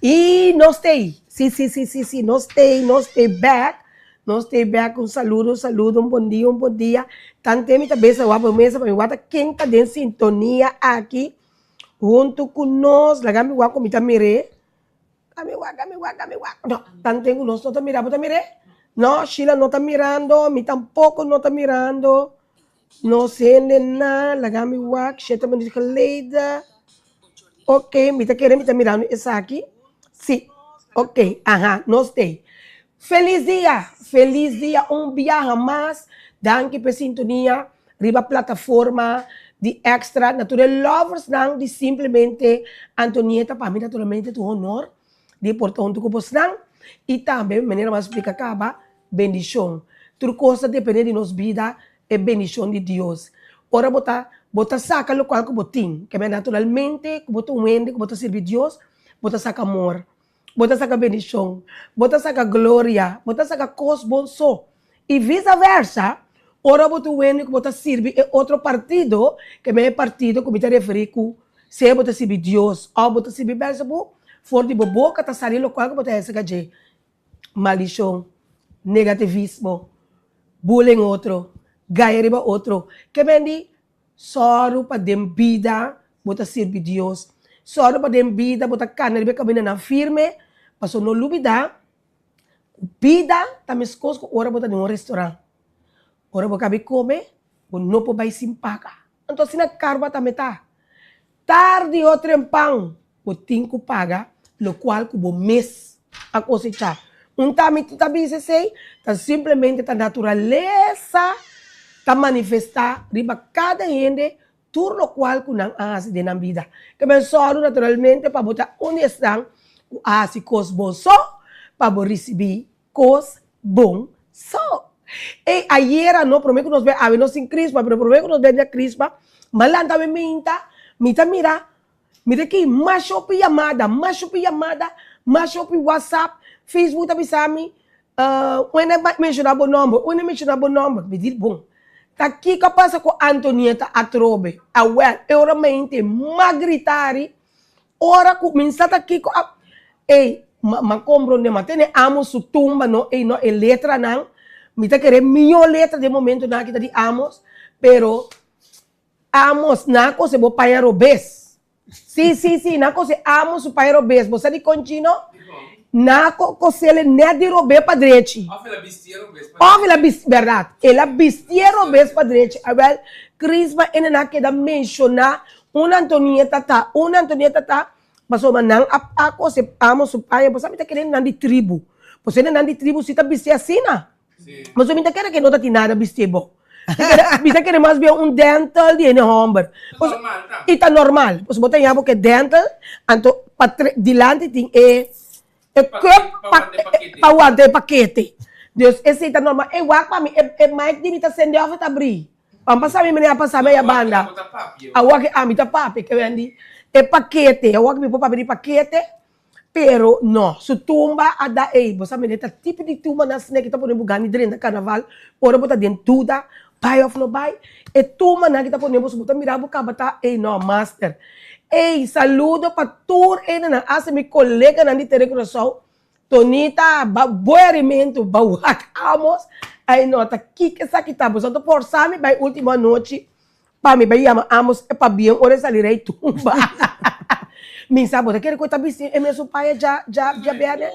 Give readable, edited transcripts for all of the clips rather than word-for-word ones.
Y nos t'ey, si si si si si nos t'ey, nos t'ey bek, nos t'ey bek, un saludo un saludo, un bon dia un bon dia, tante mi ta besa wak bo mesa pa mi wak ta ken ta den sintonia aki hunto cu nos, laga mi wak cu mi ta mir'é. Ami wak, ami wak, ami wak. No, tanten ku nos no ta mira. Bo ta mir'é? No, Sheila no ta mirando, mi tampoko no ta mirando. Nos hende na, laga mi wak, shete minuut geleden. Ok, mi ta kere mi ta mirando esaki. Sí, ok, aha, nos t'ei. Felis dia, felis dia un biaha mas. Danki p'e sintonia riba plataforma di Extra na tur e loversnan di Simplemente Antonieta. Pa mi naturalmente ta un honor di por ta hunto ku bosnan i tambe manera bo a splika kaba bendishon. Tur kos ta depende di nos bida e bendishon di Dios. Ora bo ta bo ta saka lokual ku bo tin keme naturalmente ku bo ta un hende ku bo ta sirbi Dios bo ta saka amor, bo ta saka bendishon, bo ta saka gloria, bo ta saka kos bon so. I visa versa, ora bo ta wende ku bo ta sirbi e otro partido, ke men e partido ku mi ta referí ku sea bo ta sirbi Dios òf bo ta sirbi Belzebú, for di bo boka ta sali lokual ku bo ta hese ka dje, maldishon, negativismo, bullying otro, gaya riba otro. Ke men di sòru pa den bida bo ta sirbi Dios, sòru pa den bida bo ta kana riba e kamindanan firme, pasobra no lubidá Bida ta meskos ku ora bo ta den un restaurant. Ora bo kabi kome, bo no por bai sin paga. Anto asina karba tambe ta. Tardi o trempan bo tin ku paga lokual ku bo mes a kosechá. Un ta mi ta bisa esei ta simplemente ta naturalesa ta manifestá riba kada hende Tur lokual ku nan a hasi den nan bida. Ke men sòru naturalmente pa bo ta un di esnan ku a hasi kos bon so, pa bo risibí kos bon so. Ey, ayera no, promé ku nos bai, awe nos tin Krisma, pero promé ku nos bai dia Krisma, m'a lanta awe minta, mi ta mira, mi ta ki masha hopi yamada, masha hopi yamada, masha hopi whatsapp, Facebook ta bisa mi, Un a menshoná bo nòmber, un a menshoná bo nòmber. Mi di, Bon, ta kiko a pasa ku Antonieta atrobe? Awèl, e ora mente m'a grita ari, ora ku mi sa ta kiko a. Ey, m'a komprondé, m'a tene Amos su tumba no, ey no, e letranan, mi ta kere mihó letra den momentunan aki ta di Amos, pero Amos, nan a kose bo paña robes. Sí, sí, sí, nan a kose Amos su paña robes. Bo sa dikon, Chino? Nan a kosele nèt di robes pa drechi. Òf el a bistié robes pa drechi. Òf el a bisti, bèrdat. El a bistié robes pa drechi. Awèl, Crisma ene nan a keda menshoná un Antonieta ta, un Antonieta ta, pasobra nan a a kose Amos su paña. Bo sa mi ta kere nan di tribu. Pasobra nan di tribu si ta bisti asina. Pasobra mi ta kere ke no ta tin nada bisti bo. Mi ta kere mas bien un dental di hende homber. I ta normal. Pasobra bo ta yaña bo ke dental, anto pa dilanti tin e e cup pa pa wanta e pakete. Dus esei ta normal. Ey wak pa mi e mic di mi ta sende of e ta abri? Pan pasa mi manera pasa mi aya banda. Awor ke ami ta papia ke Wendy e pakete. Awor ke mi por papia di pakete. Pero no, su tumba a da ey. Bo sa mende ta tipo di tumba nan asina ki ta pone bo gana di drenta carnaval ora bo ta den duda bay of no bay. E tumba nan ki ta pone bo so bo ta mira bo caba ta ey no master. Ey saludo pa tur enenan hasta mi coleganan di Tere Curaçao Tonita ba bo herimentu ba wak amos ay no ta kiko esaki ta bo sa ta forsa mi bay ultimo anochi Pa mi bai yama Amos e pabien ora e sali rei tumba. Mi sa bo ta kere ku e ta bisti e mesun paña dja dja dja berde?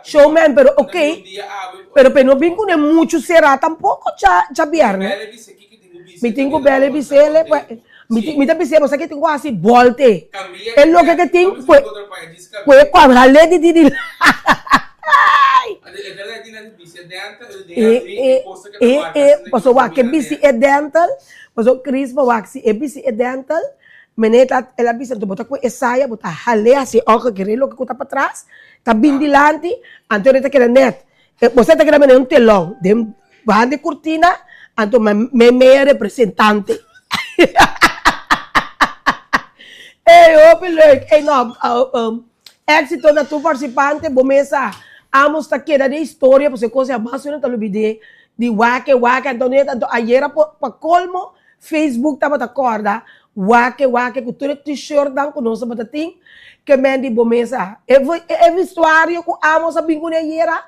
Showman pero ok pero pe no bin kune muchu será tampoko dja dja bierne. Mi tin ku bel e bisele, mi ta bis'é, bo sa ke tin ku hasi bòlte. E loke ke tin ku ku e kòm hal'é di di di E e paso wak e bisi e dental, paso Chris bo wak si e bisi e dental, mene ta el a bisa anto bo ta ku e saya bo ta hal'é hasi ògekeré loke ku ta patras ta bin dilanti anto e ta keda nèt. Bo sa ta keda mene un telon den banda di kurtina anto meimei e representante. Ey hopi leuk ey no exito na tur participante bo mesa amos ta keda den historia pasobra e kos ya mas no ta lubide di wak e wak anto anto ayera pa colmo Facebook tabata kòrda wak wak ku tur e t-shirtnan ku nos tabata tin ke men di bo mesa. E e vestuario ku Amos a bin kuné ayera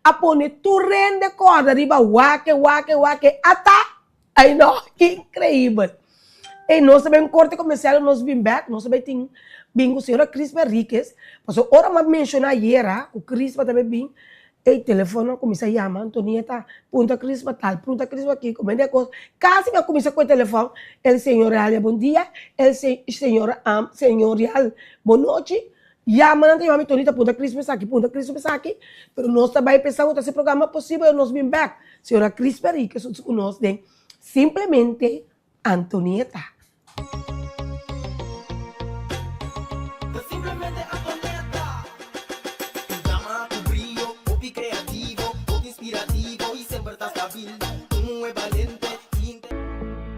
a pone tur rende kòrda riba wak wak wak ata! Ai no, inkreibel! Ei nos ta bai un korte komersial nos bin bèk nos ta bai tin bin ku señora Crispa Henriquez pasobra ora mi a menshoná ayera ku Crispa ta bai bin Ey telefono a cuminsa yama, Antonieta, punta Cris pa tal, punta Cris pa kiko, mende cos. Casi mi a cuminsa cu e telefon, el señor Realia bon dia, el señor señor Real bon nochi. Yama nan ta yama mi, Tonita punta Cris pa esaki, punta Cris pa esaki, pero nos ta bay pensa cu ta haci programa posibel, nos bin bek. Señora Cris Perrique cu nos den simplemente Antonieta. Ta simplemente Antonieta. Un dama ku brio, hopi kreativo, hopi inspirativo i semper ta stabil. Un muhé balente i inte.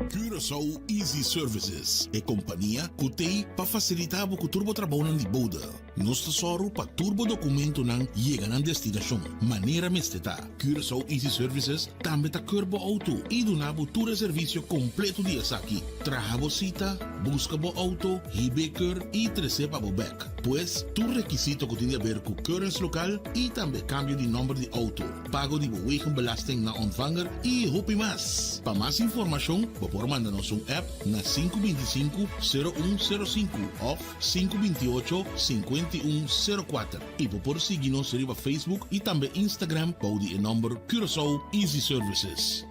Curaçao Easy Services, e kompania ku t'ei pa fasilitá bo ku tur bo trabounan di bode. Nos ta sòru pa tur bo dokumentonan yega nan destinashon manera mester ta. Curaçao Easy Services tambe ta keur bo outo i duna bo tur e servisio kompleto di esaki, traha bo sita, buska bo outo, hib'é keur i tres'é pa bo bèk. Pues, tur rekisito ku tin di aber ku keuringslokaal i tambe kambio di nòmber di outo, pago di bo wegenbelasting na ontvanger i hopi mas. Pa mas informashon bo por manda nos un app na 525 0105 òf 528 5104. I bo por sigui nos riba Facebook i tambe Instagram bou di e nòmber Curaçao Easy Services.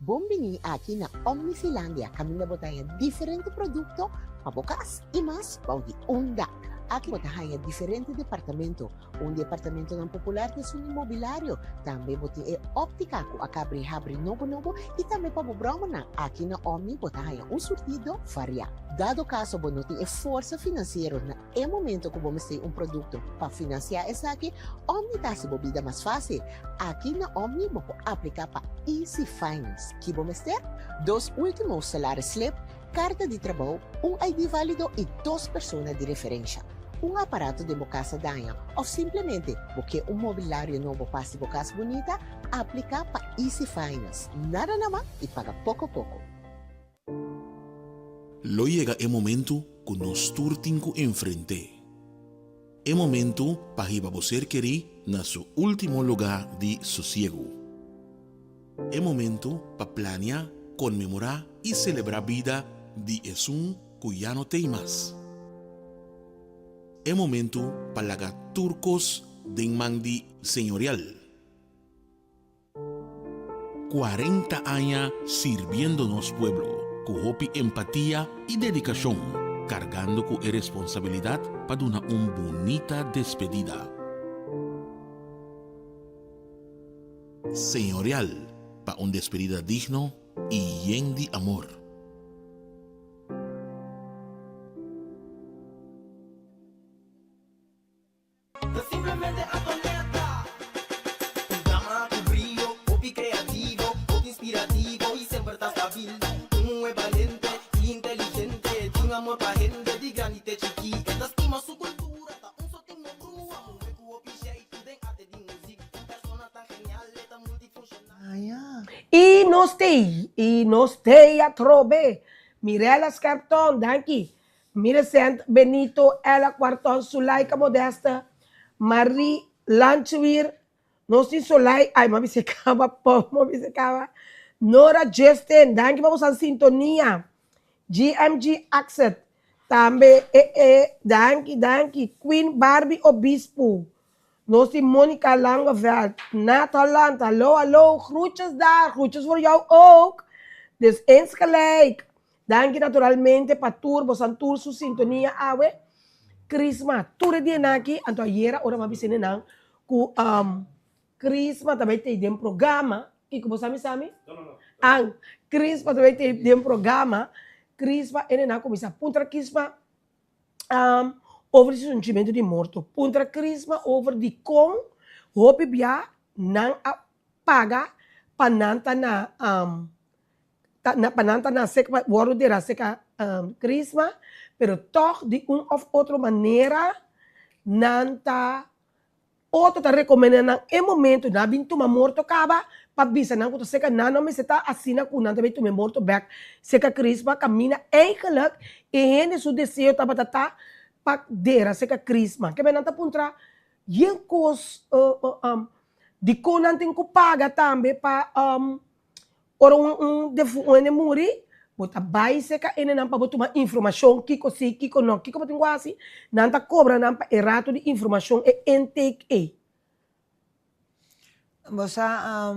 Bon bini aki na Omnifilandia kaminda bo ta haña diferente produkto pa bo kas i mas bou di un dak. Aki bo ta haña diferente departamento. Un di e apartamentonan popular ta esun di mobilario. Tambe bo tin e óptica ku a kabri habri nobo nobo i tambe pa bo bròmernan. Aki na Omni bo ta haña un surtido variá. Dado kaso bo no tin e forsa finansiero na e momento ku bo mester un produkto pa finansiá esaki, Omni ta hasi bo bida mas fásil. Aki na Omni bo por apliká pa Easy Finance. Ki bo mester? Dos último salaris slip, Karta di trabou, un ID válido i dos persona di referensha. Un aparato den bo kas a daña òf simplemente bo ke un mobilario nobo pa hasi bo kas bunita? Apliká pa Easy Finance. Nada na man i paga poko poko. Lo yega e momentu ku nos tur tin ku enfrent'é. E momentu pa hiba bo ser kerí na su último lugá di sosiegu. E momento pa plania, konmemorá i selebrá bida di esun ku ya no t'ei mas. E momento pa laga tur kos den man di Señorial. 40 aña sirbiendo nos pueblo ku hopi empatia i dedikashon, kargando ku e responsabilidat pa duna un bunita despedida. Señorial pa un despedida digno i yen di amor. Ta simplemente Antonieta. Un dama ku brio, hopi kreativo, hopi inspirativo i semper ta stabil. Un muhé balente i inteligente, tin amor pa hende di grandi te chikí. E ta stima su kultura, ta un sotin no brua. Muhé ku hopi sheitu den arte di muzik. Un persona tan genial, e ta multifunshonal. I nos t'ei, i nos t'ei atrobe. Mirella Scherpton, danki. Millicent Benito, Ella Cuarton, Sulaika Modesta, Marie Lanchuir, nos tin Solai, ay m'a bisa caba po, m'a bisa caba. Nora Justin, danki pa boso sintonia. GMG Axet, tambe e e, danki, danki. Queen Barbie Obispo. Nos tin Monica Langeveld, Nat Holland, hallo hallo, groetjes daar, groetjes voor jou ook. Dus insgelijk. Danki naturalmente pa tur bosan tur su sintonia awe. Crisma, tur e dianan aki, anto ayera ora mi a bisa nan ku Crisma ta bai tei den programa, kiko bo sa mi sa mi? An, Crisma ta bai tei den programa, Crisma e nan a kuminsá puntra Crisma over di sunchimentu di morto, puntra Crisma over dikon hopi bia nan a paga pa nan ta na ta pa nan ta na seka pa wòrdu dera seka Crisma, pero tòg di un òf otro manera nan ta Otro ta rekomendá nan e momento nan a bin tuma morto kaba pa bisa nan ku ta seka nan no mester ta asina ku nan ta bin tuma e morto bèk seka Crisma kaminda eigenlijk e hende su deseo tabata ta pa dera seka Crisma. Kebé nan ta puntra yen kos dikon nan tin ku paga tambe pa Ora un un defu un hende muri, bo ta bai serka hendenan pa bo tuma informashon kiko si, kiko no, kiko bo tin ku hasi. Nan ta kobra nan pa e rato di informashon, e intake ei. Bo sa,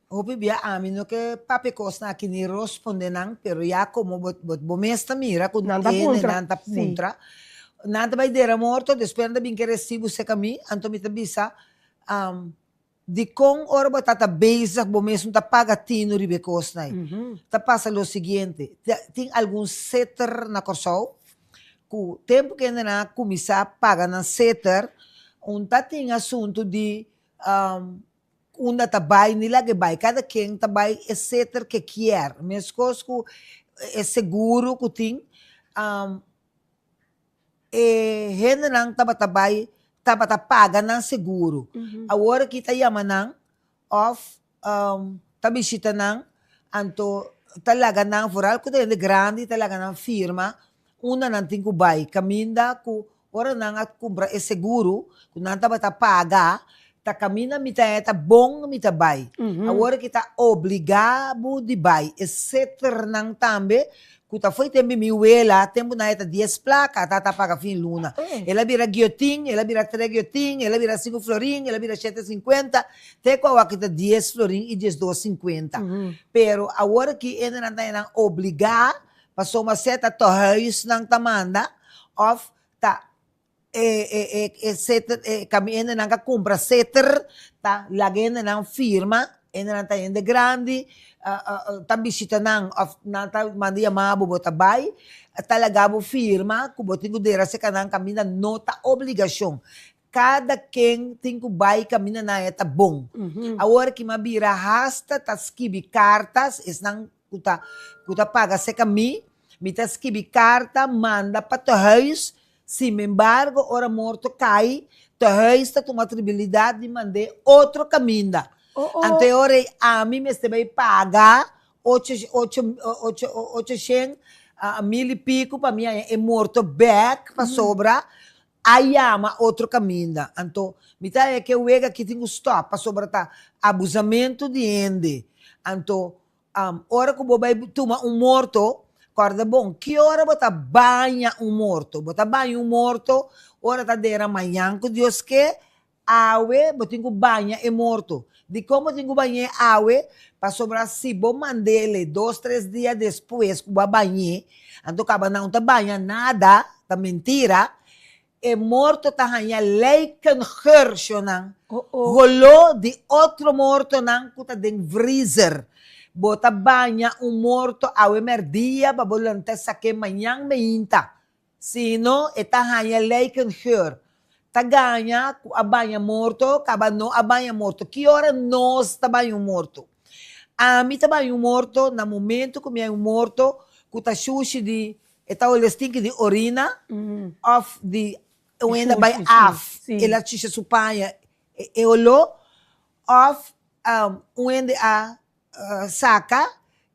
hopi bia ami no ke papia kosnan aki ni rosponde nan, pero ya komo bo bo mes ta mira ku Nan ta puntra, hendenan ta si. puntra, nan ta bai dera morto, despues nan ta bin ke resibu serka mi, anto mi ta bisa, Dikon ora bo ta ta bezig bo mes no ta paga tinu riba e kosnan ei? Ta pasa lo siguiente, tin algun seter na Kòrsou ku tempu ku hendenan a kuminsá paga nan seter, un ta tin asuntu di unda ta bai ni laga e bai, kada ken ta bai e seter ke kier, meskos ku e seguro ku tin. E hendenan tabata bai tabata paga nan seguro. Awor aki ta yama nan of ta bishita nan anto ta laga nan vooral ku ta hende grandi ta laga nan firma unda nan tin ku bai kaminda ku ora nan a kumpra e seguro ku nan tabata paga ta kaminda mi ta ta bon mi ta bai. Awor aki ta obliga bo di bai e seternan tambe Ku ta foi tempu mi wela, tempu nan e ta dies plaka, ta ta paga fin luna. El a bira giotin, el a bira tres giotin, el a bira sinku florin, el a bira shete sinkuenta, te ku awor ta dies florin i diesdos sinkuenta. Pero awor aki hendenan ta nan obligá pasobra sea ta tehuisnan ta manda òf ta E e e e seter e kami hendenan ka kumpra seter ta laga hendenan firma, hendenan ta hende grandi ta bishita nan òf nan ta manda yama bo, bo ta bai, ta laga bo firma ku bo tin ku dera serka nan kaminda no ta obligashon. Kada ken tin ku bai kaminda nan e ta bon. Awor ki mi a bira hasta ta skibi kartas esnan ku ta ku ta paga serka mi, mi ta skibi karta manda pa tehuis Sinembargo, ora morto kai, tehuis ta tuma atribilidat di mand'é otro kaminda. Anto e ora ei ami mester bai paga ocho ocho ocho ocho shen mil i piku pa mi haña e morto bèk pasobra a yama otro kaminda. Anto mi ta haña ku e wega aki tin ku stòp pasobra ta abusamentu di hende. Anto Ora ku bo bai tuma un morto, kòrda bon, ki ora bo ta baña un morto? Bo ta baña un morto ora ta dera mañan ku Dios ke, awe bo tin ku baña e morto. Dikon bo tin ku bañ'é awe? Pasobra si bo mand'é dos, tres dia despues ku bo a bañ'é, anto kaba nan no ta baña nada, ta mentira, E morto ta haña lijkengeur, shonnan, holó di otro mortonan ku ta den vriezer. Bo ta baña un morto awe mèrdia pa bo lanta sak'é mañan meinta. Si no, e ta haña lijkengeur. Ta gaña ku a baña morto, kaba no a baña morto. Ki ora nos ta baña un morto? Ami ta baña un morto na momento ku mi haña un morto ku ta shushi di E ta ole stinki di orina of di un hende a bai af, el a chisha su paña, e oló, of un hende a saca,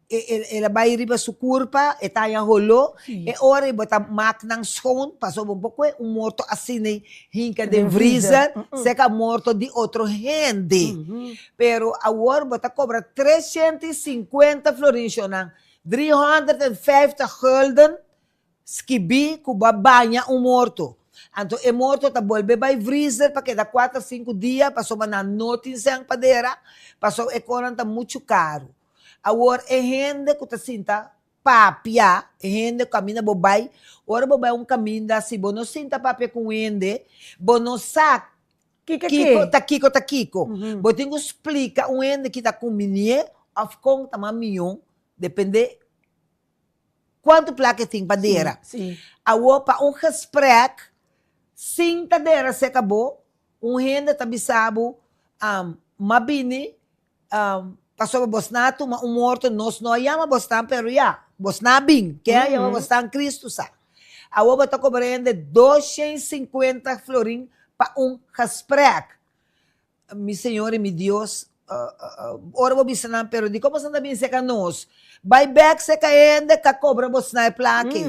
el a bai riba su curpa, e ta haña holó, e ora ei bo ta mak nan schoon, pasobra bo por kohe un morto asina ei hinka den vriezer, seka morto di otro hende. Pero awor bo ta cobra 350 florin shonan. 350 gulden skibí ku bo a baña un morto. Anto e morto ta bolbe bai vriezer pa keda kuater sinku dia pasobra nan no tin sèn pa dera, pasobra e konan ta muchu karu. Awor e hende ku ta sinta papia, e hende ku kaminda bo bai, ora bo bai un kaminda si bo no sinta papia ku un hende, bo no sa Kiko kiko ke? ta kiko ta kiko. Bo tin ku splika un hende ki ta kuminié òf kon ta mas mihó, depende Kuantu plaka e tin pa dera? Awor pa un gesprek sin ta dera serka bo, un hende ta bisa bo, M'a bini pasobra bosnan a tuma un morto, nos no a yama bosnan, pero ya, bosnan a bin. Ken a yama bosnan? Cristo sa. Awor bo ta kobra hende 250 florin pa un gesprek. Mi Señor i mi Dios, ora bo bisa nan, pero dikon boso no ta bini serka nos? Bai bèk serka hende ka kobra bosnan e plaki.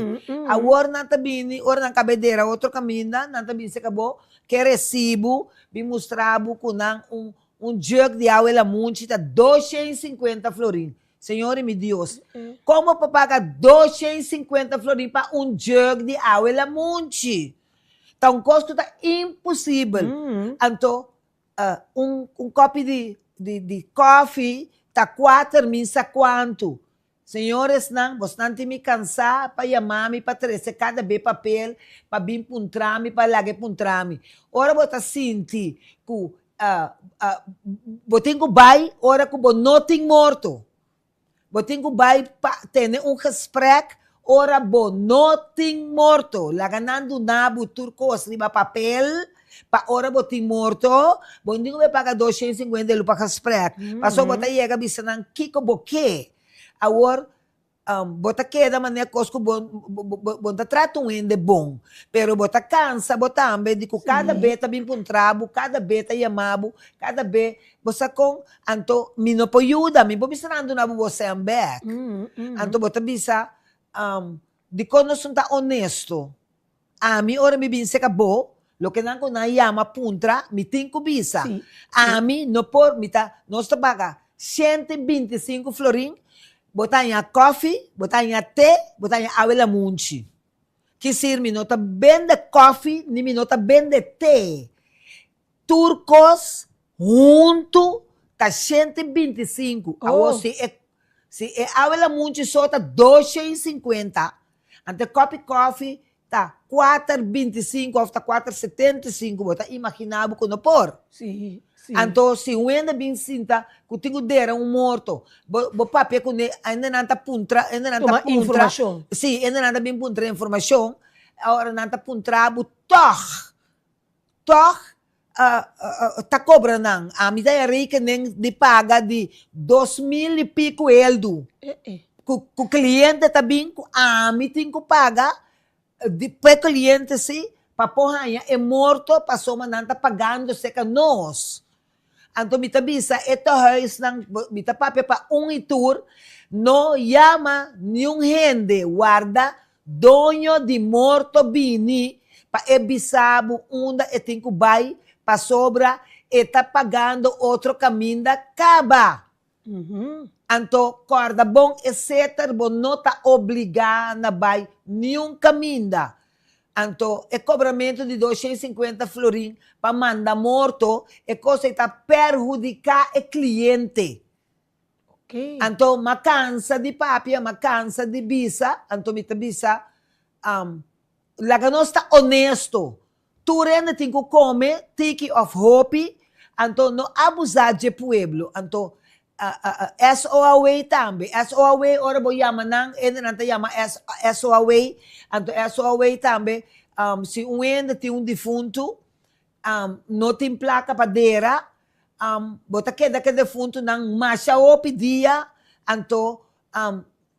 Awor nan ta bini, ora nan kaba e dera otro kaminda, nan ta bini serka bo, ke resibu, bin mustra bo ku nan un un jug di awa e lamunchi ta 250 florin. Señor i mi Dios, kon bo por paga 250 florin pa un jug di awa e lamunchi? Ta un kos ku ta imposibel. Anto un un kòpi di di di kòfi ta kuater min sa kuantu. Señoresnan, bosnan tin mi kansá pa yama mi pa trese kada be papel pa bin puntra mi pa laga e puntra mi. Ora bo ta sinti ku bo tin ku bai ora ku bo no tin morto. Bo tin ku bai pa tene un gesprek ora bo no tin morto. Laga nan duna bo tur kos riba papel pa ora bo tin morto, bo no tin ku bai paga 250 elu pa gesprek. Pasobra bo ta yega bisa nan kiko bo ke. Awor Bo ta keda manera kos ku bo bo ta trata un hende bon, pero bo ta kansa bo tambe di ku kada be ta bin puntra bo, kada be ta yama bo, kada be bo sa kon, anto mi no por yuda, mi por bisa nan duna bo bo sèn bèk. Anto bo ta bisa, dikon nos no ta onesto? Ami ora mi bin seka bo, loke nan ku nan yama puntra, mi tin ku bisa. Ami no por, mi ta, nos ta paga 125 florin, bo ta haña kòfi, bo ta haña te, bo ta haña awe lamunchi. Kisir mi no ta bende kòfi ni mi no ta bende te. Tur kos huntu ta 125. Awor si e, si e awe lamunchi so ta 250, Anto e kòpi kòfi ta kuater 25 òf ta kuater 75, bo ta imaginá bo ku no por. Sí, sí. Anto si un hende bin sinta ku tin ku dera un morto, bo bo papia kuné, hende nan ta puntra, hende nan ta Tuma puntra. informashon. Sí, hende nan ta bin puntra informashon, ora nan ta puntra bo tòg. Tòg ta kobra nan. Ami ta e rekening di paga di 2000 i piku eldu. Ku ku kliente ta bin ku ami tin ku paga di pa e kliente si pa por haña e morto pasobra nan ta pagando serka nos. Anto mi ta bisa e tehuisnan, mi ta papia pa un i tur, no yama niun hende warda doño di morto bini pa e bisa bo unda e tin ku bai pasobra e ta pagando otro kaminda kaba. Anto kòrda bon e seter bo no ta obligá na bai niun kaminda. Anto e kobramentu di 250 florin pa manda morto e kos ei ta perhudiká e kliente. Anto m'a kansa di papia, m'a kansa di bisa, anto mi ta bisa Laga nos ta onesto. Tur hende tin ku kome, tiki òf hopi, anto no abusá dje pueblo. Anto SOAW tambe. SOAW ora bo yama nan, hendenan ta yama SOAW, anto SOAW tambe si un hende tin un difuntu, no tin plaka pa dera, bo ta keda ku e defuntunan masha hopi dia, anto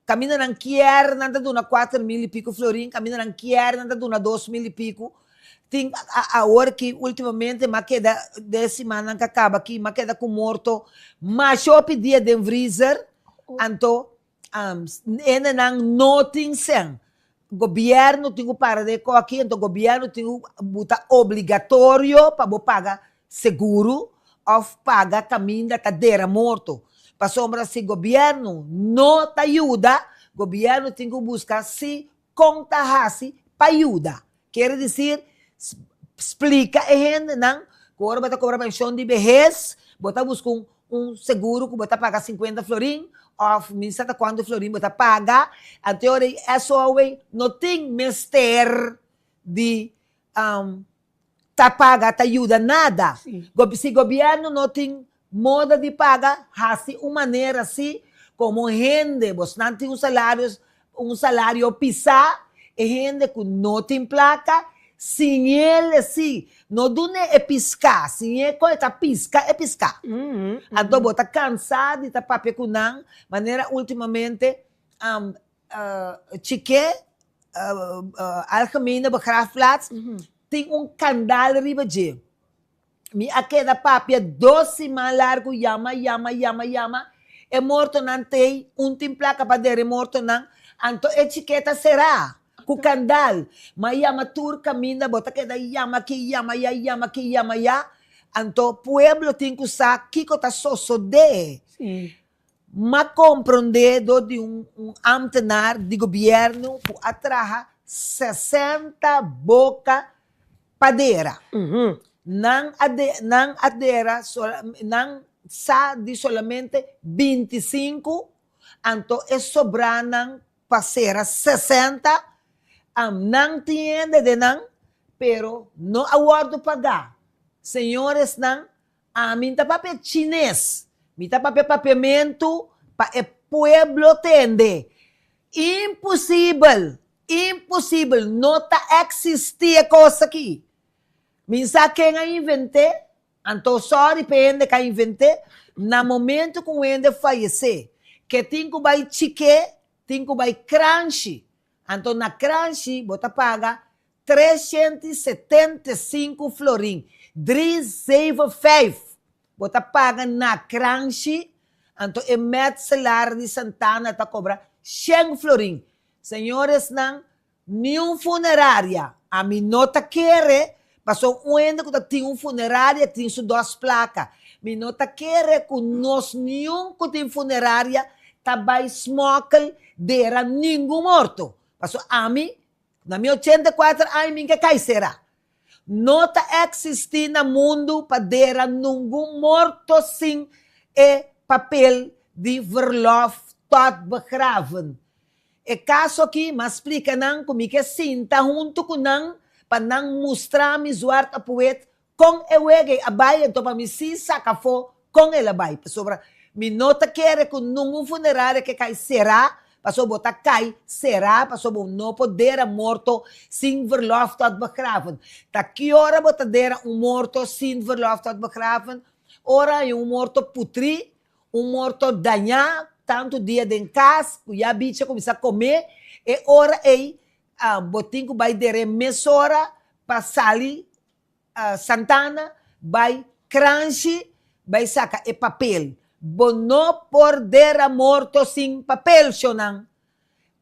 Kaminda nan kier nan ta duna 4000 i piku florin, kaminda nan kier nan ta duna 2000 i piku. Tin awor ki ultimamente m'a keda den e simannan ka kaba aki, m'a keda ku morto masha hopi dia den vriezer, anto hendenan no tin sèn. Gobièrnu tin ku para den e kò aki, anto gobièrnu tin ku buta obligatorio pa bo paga seguro òf paga kaminda ta dera morto. Pasobra si gobièrnu no ta yuda, gobièrnu tin ku buska si kon ta hasi pa yuda. Kere disir, Splika e hendenan ku ora bo ta kobra penshon di behes, bo ta buska un un seguro ku bo ta paga sinkuenta florin òf mi sa ta kuantu florin bo ta paga, anto e ora ei SOAW no tin mester di ta paga ta yuda nada. Si gobièrnu no tin moda di paga, hasi un manera si komo hende bosnan tin un salario un salario pisá, e hende ku no tin plaka, siñ'el si, no dun'é e piská, siñ'é kon e ta piska e piská. Anto bo ta kansá di ta papia ku nan, manera últimamente Chiké, Algemene Begraafplaats, tin un kandal riba dje. Mi a keda papia dos siman largu yama, yama, yama, yama, e mortonan t'ei, un tin plaka pa dera e mortonan, anto e chike ta será ku kandal. M'a yama tur kaminda, bo ta keda yama aki, yama aya, yama aki, yama aya, anto pueblo tin ku sa kiko ta sosodé. M'a komprondé dor di un ambtenaar di gobièrnu ku a traha sesenta boka pa dera. Nan a nan a dera nan sa di solamente 25, anto e sobranan pa sera 60, nan tin hende den nan, pero no a wòrdu pagá. Señoresnan, Ami n'ta papia chines, mi ta papia papiamentu pa e pueblo tende. Imposibel, imposibel, no ta existi e cos aki. Mi n'sa ken a invent'é, anto sorry p'e hende k'a invent'é, na momento ku un hende fayesé, ke tin ku bai chik'é, tin ku bai kranshi, anto na kranshi bo ta paga 375 florin, drie zeven vijf, bo ta paga na kranshi, anto e metselaar di Santana ta kobra shen florin. Señoresnan, niun funeraria, ami no ta kere, pasobra un hende ku ta tin un funeraria tin su dos plaka. Mi no ta kere ku nos niun ku tin funeraria ta bai smokkel dera ningun morto, pasobra ami Na mi 84 aña mi ke kai sera. No ta eksistí na mundu pa dera nungun morto sin e papel di verlof tot begraven. E kaso aki m'a splika nan ku mi ke sinta huntu ku nan pa nan mustra mi zwart op wit Kon e wega ei a bai anto pa mi sin saka afó kon el a bai? Pasobra mi no ta kere ku nungun funeraria ke kai será, pasobra bo ta kai será pasobra bo no por dera morto sin verlof tot begraven. Ta ki ora bo ta dera un morto sin verlof tot begraven? Ora hay un morto putrí, un morto dañá tantu dia den kas ku ya bichi a kuminsá komé, e ora ei bo tin ku bai der'é mesora pa sali Santana bai Kranshi bai saka e papel. Bo no por dera morto sin papel, shonan.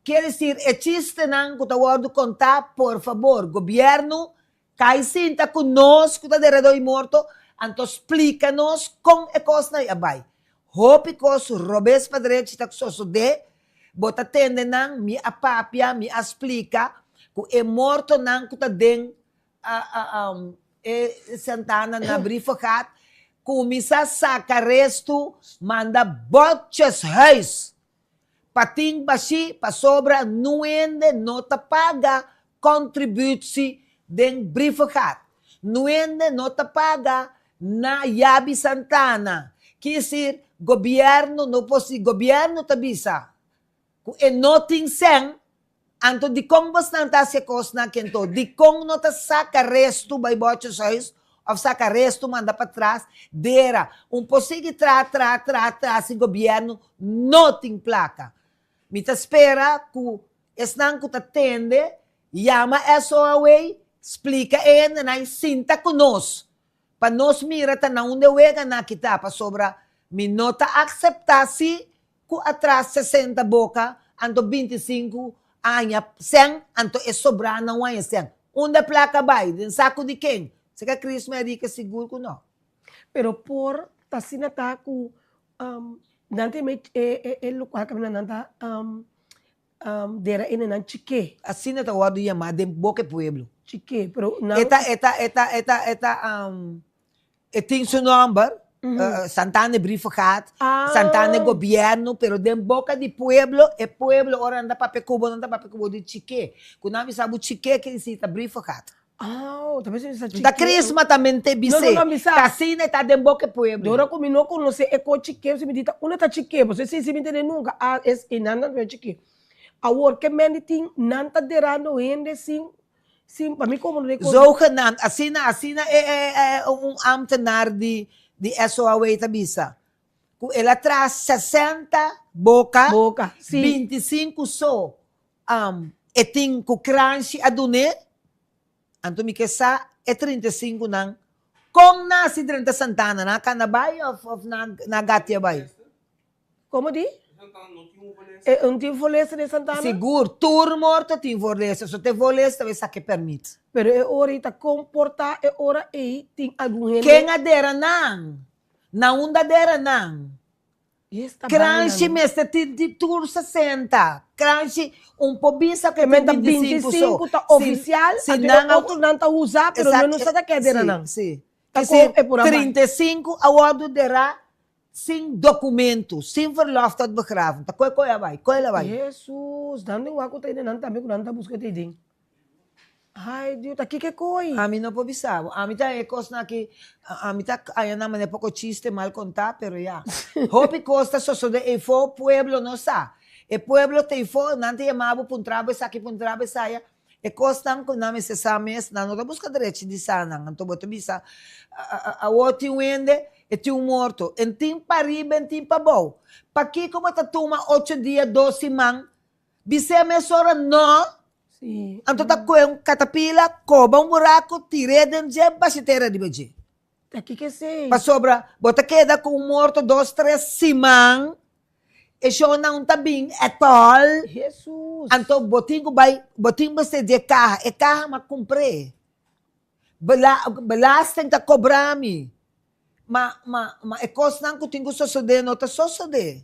Kier decir e chistenan ku ta wordu kontá, por fabor, gobiernu kai sinta ku nos ku ta deradó i morto, anto splika nos kon e kosnan a bai. Hopi kos robes pa drechi ta sosodé, bo ta tende nan, mi a papia, mi a splika ku e mortonan ku ta den e Santana na Brievengat kuminsá saka restu manda botjeshuis pa tin bashí pasobra nuende no ta paga kontributsie den Brievengat. Nuende no ta paga na Yabi Santana. Kiesir gobièrnu no por si gobièrnu ta bisa ku e no tin sèn, anto dikon bosnan ta hasi e kosnan aki anto? Dikon no ta saka restu bai bòcheshuis òf saka restu manda patras? Dera, un por sigui traha, traha, traha, traha si gobièrnu no tin plaka. Mi ta spera ku esnan ku ta tende yama SOAW, splika e hendenan i sinta ku nos pa nos mira ta na unda e weganan aki ta, pasobra mi no ta akseptá si Ku atras 60 boka, anto 25 aña sèn, anto e sobrá nan un aña sèn. Unda e plaka bai? Den saku di ken? Seka Chris me a di ke sigur ku no. Pero por ta asina ta ku nan tin e e lokual kaminda nan ta dera e nenan chiké. Asina ta wòrdu yamá den boka e pueblo. Chiké, pero nan. E ta, e ta, e ta, e ta, e ta, e tin su nomber, Santana Brievengat, Santana Gobierno, pero den boca di pueblo, e pueblo ora nan ta papia cu bo, nan ta papia cu bo di Chiké. Cu nan bisa bo Chiké, ke disi ta Brievengat. Oh, ta mester bisa Chiké. Ta Crisma ta mente bis'é. No, no, no, mi sa. Ta asina e ta den boca e pueblo. Dora cu mi no conoce e co Chiké, si mi di ta unda ta Chiké, pasobra esei si mi tende nunca, ah, es, e nan ta Chiké. Awor ke men di tin nan ta derando hende sin sin pa mi komo no den Zogenaamd, asina asina e e un ambtenaar di di SOAW ta bisa, ku el a traha sesenta boka, Boka, si. 25 so e tin ku kranshi a dun'é, anto mi ke sa e 35 nan kon nan a hasi drenta Santana, nan a kana bai of of nan a gatia bai? Como di? E un tin voorlezer den Santana? Sigur, tur morto tin voorlezer, so te voorlezer ta bay saca e permit. Pero e ora ei ta comporta e ora ei tin algun hende. Ken a dera nan? Na unda a dera nan? Esta Kranshi baina no. mester tin di tur 60. Kranshi un por bisa cu e E men tin ta 25 so. 25 ta Si oficial, si anto nan e a otronan ta usa pero Exacto, no sa ta ke dera si, nan. si. Ta Ke si con e por a bay. 35 a wordo dera Sin documento, sin verlof tot begraven, ta koe koe a bai, koe el a bai. Hesus, nan den wak ku ta ine nan tambe ku nan ta buska te den. Ai Dios, ta kiko e koi? Ami no por bisa bo, ami ta e kosnan aki, ami ta haña nan manera poko chiste mal kontá, pero ya. Hopi kos ta sosodé eifó, pueblo no sa. E pueblo ta eifó, nan ta yama bo puntra bo esaki, puntra bo esaya, E kosnan ku nan mester sa mes, nan no ta buska derechi di sa nan. Anto bo ta bisa, Awor tin un hende, e tin un morto. En tin pariba, en tin pabou. Pakiko bo ta tuma ocho dia, dos siman? Bis'é mesora no. Anto ta kohe un katapila, koba un buraku, tir'é den dje, basha tera riba dje. Ta kiko esei? Pasobra bo ta keda ku un morto dos tres siman, e shownan ta bin etòl. Hesus! Anto bo tin ku bai, bo tin mester di e kaha, e kaha m'a kumpr'é. Bela, belasting ta kobra mi. Ma, ma, ma e kosnan ku tin ku sosodé no ta sosodé.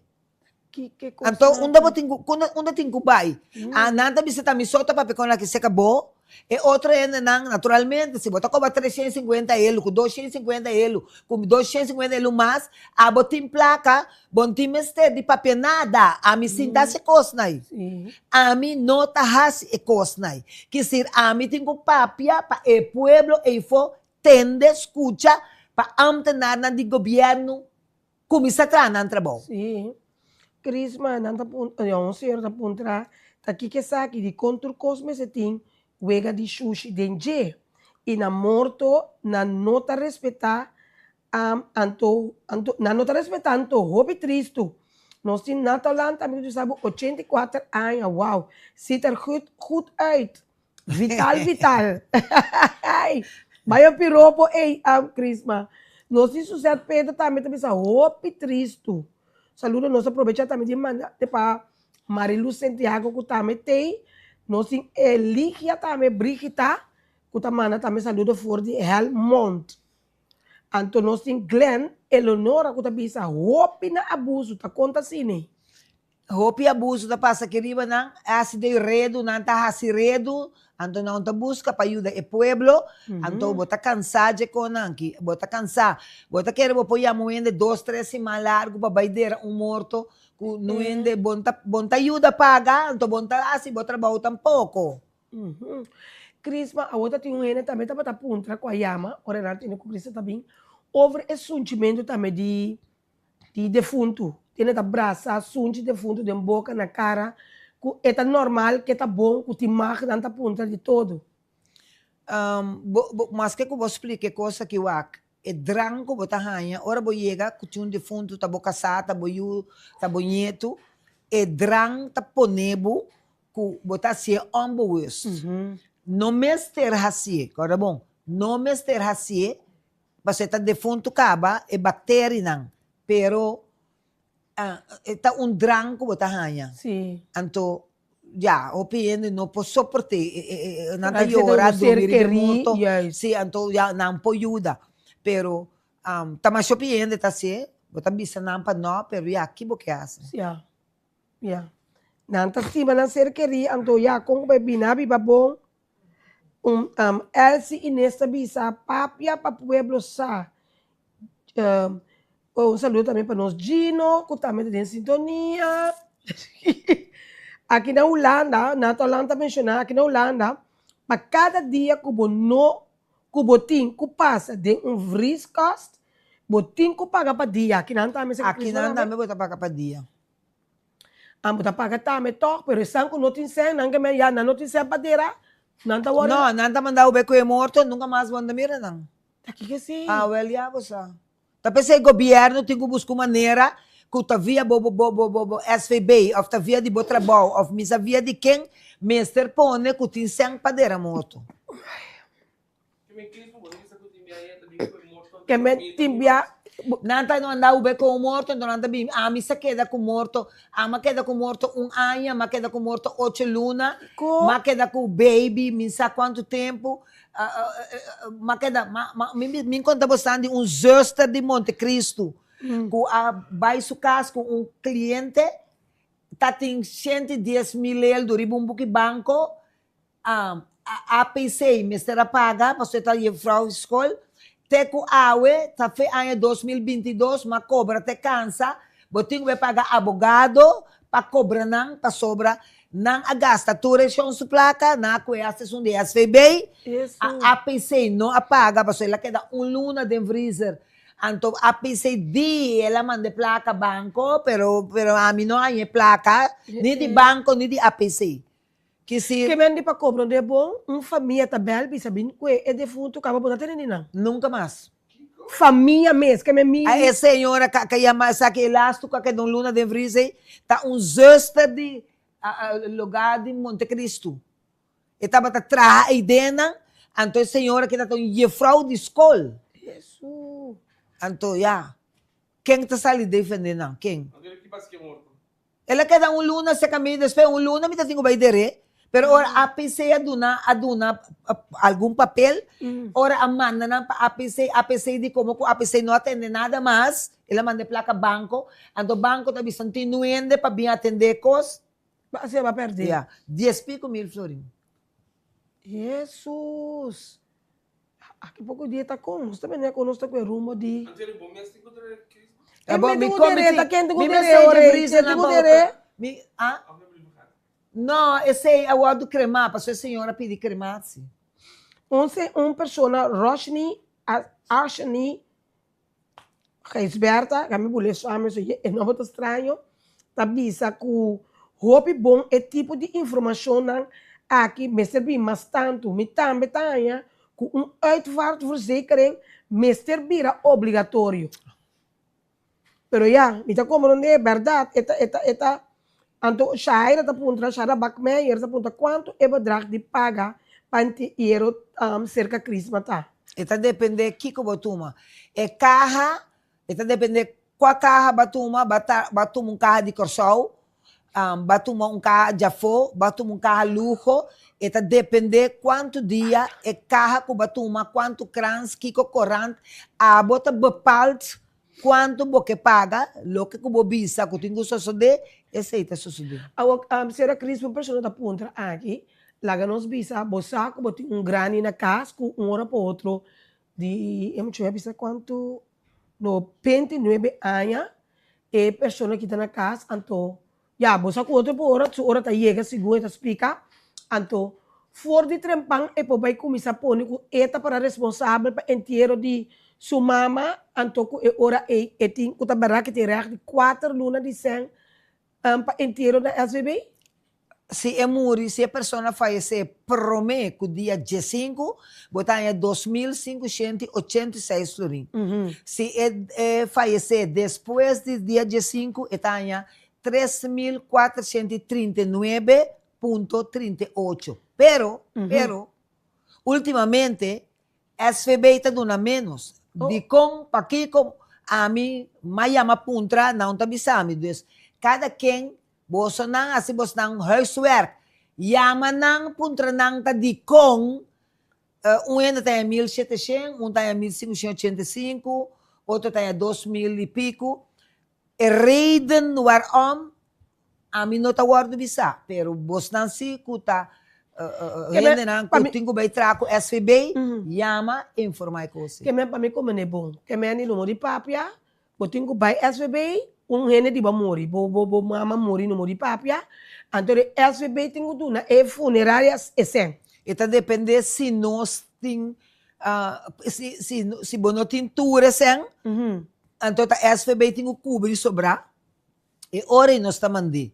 Anto unda bo tin ku unda tin ku bai? A nan ta bisa ta mi so ta papia kon aki se kabo. E otro hendenan naturalmente si bo ta koba 350 elu ku 250 elu ku 250 elu mas abo tin plaka bo no tin mester di papia nada. Ami sin ta hasi e kosnan ei. Ami no ta hasi e kosnan ei. Kisir ami tin ku papia pa e pueblo eifo tende skucha pa ambtenarnan di gobierno Kuminsá traha nan trabou. Sí. Crisma, nan ta puntra, ya un señor ta puntra, ta kiko esaki? Dikon tur kos mester tin wega di shushi den dje? I na morto nan no ta respetá, anto, anto, nan no ta respetá anto hopi tristu. Nos tin Natalan tambe ku ta bisa bo 84 aña, wow, ziet er goed, goed uit. Vital, vital. Bai un piropo ey, Crisma. Nos di Suzette Pedro tambe ta bisa hopi tristu. Saludo, nos a probecha tambe di manda te pa Marilu Santiago ku tambe t'ey. Nos tin Eligia tambe, Brigita, ku ta manda tambe saludo for di Helmond. Anto nos tin Glenn Eleonora ku ta bisa hopi na abuso, ta konta asina. Hopi abuso ta pasa aki riba nan, hasi den redu, nan ta hasi redu, anto nan ta buska pa yuda e pueblo, anto bo ta kansa dje konan aki, bo ta kansa, bo ta kere bo por yama un hende dos tres siman largu pa bai dera un morto ku no hende bo no ta bo no ta yuda paga, anto bo no ta hasi bo trabou tampoko. Crisma, awor ta tin un hende tambe tabata puntra ku a yama ora nan tende ku Crisma ta bin over e sunchimentu tambe di Di defuntu, tene ta brasa sunchi defuntu den boka na kara ku e ta normal ke ta bon ku tin mag nan ta puntra di todo. Bo bo maske ku bo splika e kos aki wak e dran ku bo ta haña ora bo yega ku tin un defuntu ta bo kasá ta bo yu ta bo ñetu e dran ta pone bo ku bo ta hasié onbewust no mester hasié kòrda bon no mester hasié Pasobra e ta defuntu kaba e bakterinan, pero e ta un dran ku bo ta haña. Sí. Anto, ya, hopi hende no por soport'é, nan ta yora, durmi riba e morto. Sí, anto ya nan por yuda. Pero ta masha hopi hende ta hasié, bo ta bisa nan pa no, pero ya, ki bo ke hasi? Ya, ya. Nan ta stima nan ser kerí, anto ya, kon ku bo e bini a biba bon? Un Elsie Inez ta bisa, Papia pa pueblo sa. Un saludo tambe pa nos Gino ku tambe ta den sintonia. Aki na Hulanda, Nat Holland ta menshoná, aki na Hulanda, pa kada dia ku bo no, ku bo tin ku pasa den un vrieskast, bo tin ku paga pa dia. Aki nan tambe, señor Aki nan tambe bo ta paga pa dia. An bo ta paga tambe tòg, pero esnan ku no tin sèn, nan ke men ya nan no tin sèn pa dera, nan ta wòrdu. No, nan ta manda bo bai ku e morto, nunka mas bo no ta mira nan. Ta kiko esei? Ah, wèl ya bo sa. Ta p'esei gobièrnu tin ku buska un manera ku ta via bo bo bo bo bo SVB òf ta via di bo trabou òf misa via di ken mester pone ku tin sèn pa dera morto. Ke men tin bia. Nan ta manda ube ku un morto, enton nan ta bin, ami sa keda ku morto, ami a keda ku morto un aña, mi a keda ku morto ocho luna, mi a keda ku baby mi sa kuantu tempu, mi a keda, mi konta bosan di un zuster di Montecristo ku a bai su kas ku un kliente, ta tin 110,000 eldo riba un buki banko, APC mester a paga pasobra e ta juffrouw di skol. Te ku awe ta fe aña 2022 m'a kobra te kansa. Bo tin ku bai paga abogado pa kobra nan pasobra nan a gasta tur e shon su plaka, nan a kue hasta esun di SVB. A APC no a paga pasobra el a keda un luna den vriezer. Anto APC di el a manda e plaka banko pero pero ami no haña e plaka ni di banko ni di APC. Ki si. Ke men di pa kobra de bon, un famia ta bel bisa bin kue e defuntu kaba bo ta tene di nan. Nunka mas. Famia mes, ke men mi. A e señora ka ka yama esaki e lastu ku a keda un luna den vries ei, ta un zuster di loga di Montecristu. E tabata traha ei den nan, anto e señora ki tabata un jefrouw di skol. Hesu. Anto ya, ken ta sali defende nan? Ken? El a keda un luna serka mi, despues un luna mi ta tin ku bai der'é, pero ora APC a duna a duna algun papel, ora a manda nan pa APC, APC di komo ku APC no atende nada mas, el a manda e plaka banko, anto banko ta bisa no tin nuende pa bin atende e kos. Ba asina ba pèrdè. Ya, dies piku mil florin. Hesus! Aki poko dia ta kon, nos ta bini kon nos ta ku e rumbo di. E Abo, mi mi tin ku kon, mi dere, ta tin, ken tin ku mi dere mester ora di ei, vriezer ken tin nan ku pa dere? Mi, ah? No, esei a wòrdu kremá, pasobra e señora pidi krematie. Un se un persona Roshni Ashni Gijsbertha, ga mi bule su ame su e nomber ta straño, ta bisa ku hopi bon e tipo di informashonnan aki mester bin mas tantu. Mi tambe ta haña ku un uitvaartverzekering mester bira obligatorio. Pero ya, mi ta komprondé, bèrdat, e ta, e ta, e ta, anto Shaira ta puntra, Shaira Bakmeijer ta puntra kuantu e bedrag di paga pa entiero serka Krisma ta. E ta dependé kiko bo tuma. E kaha, e ta dependé kua kaha bo a tuma, bo ta, bo a tuma un kaha di Kòrsou, bo a tuma un kaha djafó, bo a tuma un kaha luho, e ta dependé kuantu dia e kaha ku bo a tuma, kuantu krans, kiko korant, abo ta bepaald Kuantu bo ke paga, loke ku bo bisa ku tin ku sosodé, esei ta sosodé. Awor, Sra. Crisp, un persona ta puntra aki, laga nos bisa, bo sa ku bo tin un grandi na kas ku un ora pa otro di e muchacho a bisa kuantu, no, 29 aña e persona ki ta na kas, anto Ya, bo sa ku otro por ora, su ora ta yega sigun e ta splika, anto for di trempan e por bai kuminsá pone ku e ta para responsabel pa entiero di su mama, anto ku e ora ei e tin ku ta bèrdat ku e tin règt di kuater luna di sèn pa entiero na SVB? Si e muri, si e persona fayesé promé ku dia diesinku, bo ta haña 2586 florin. Si e fayesé despues di dia diesinku, e ta haña 3439.38. Pero, pero, ultimamente SVB ta duna ménos. Dikon? Pakiko? Ami m'a yama puntra, nan ta bisa mi. Dus, kada ken Bosonan hasi bosnan huiswerk. Yama nan puntra nan ta dikon un hende ta haña 1700, un ta haña 1585, otro ta haña 2000 i piku. E reden waarom ami no ta wòrdu bisá, pero bosnan si ku ta. Hendenan ku tin ku bai traha ku SVB, yama informá e kos ei. Ke men pa mi komene bon. Ke men di no muri papia, bo tin ku bai SVB, un hende di bo a muri, bo bo bo mama muri no muri papia, anto di SVB tin ku duna e funeraria e sèn. E ta depende si nos tin si si si bo no tin tur e sèn, anto ta SVB tin ku kubri sobrá. E ora ei nos ta mand'é.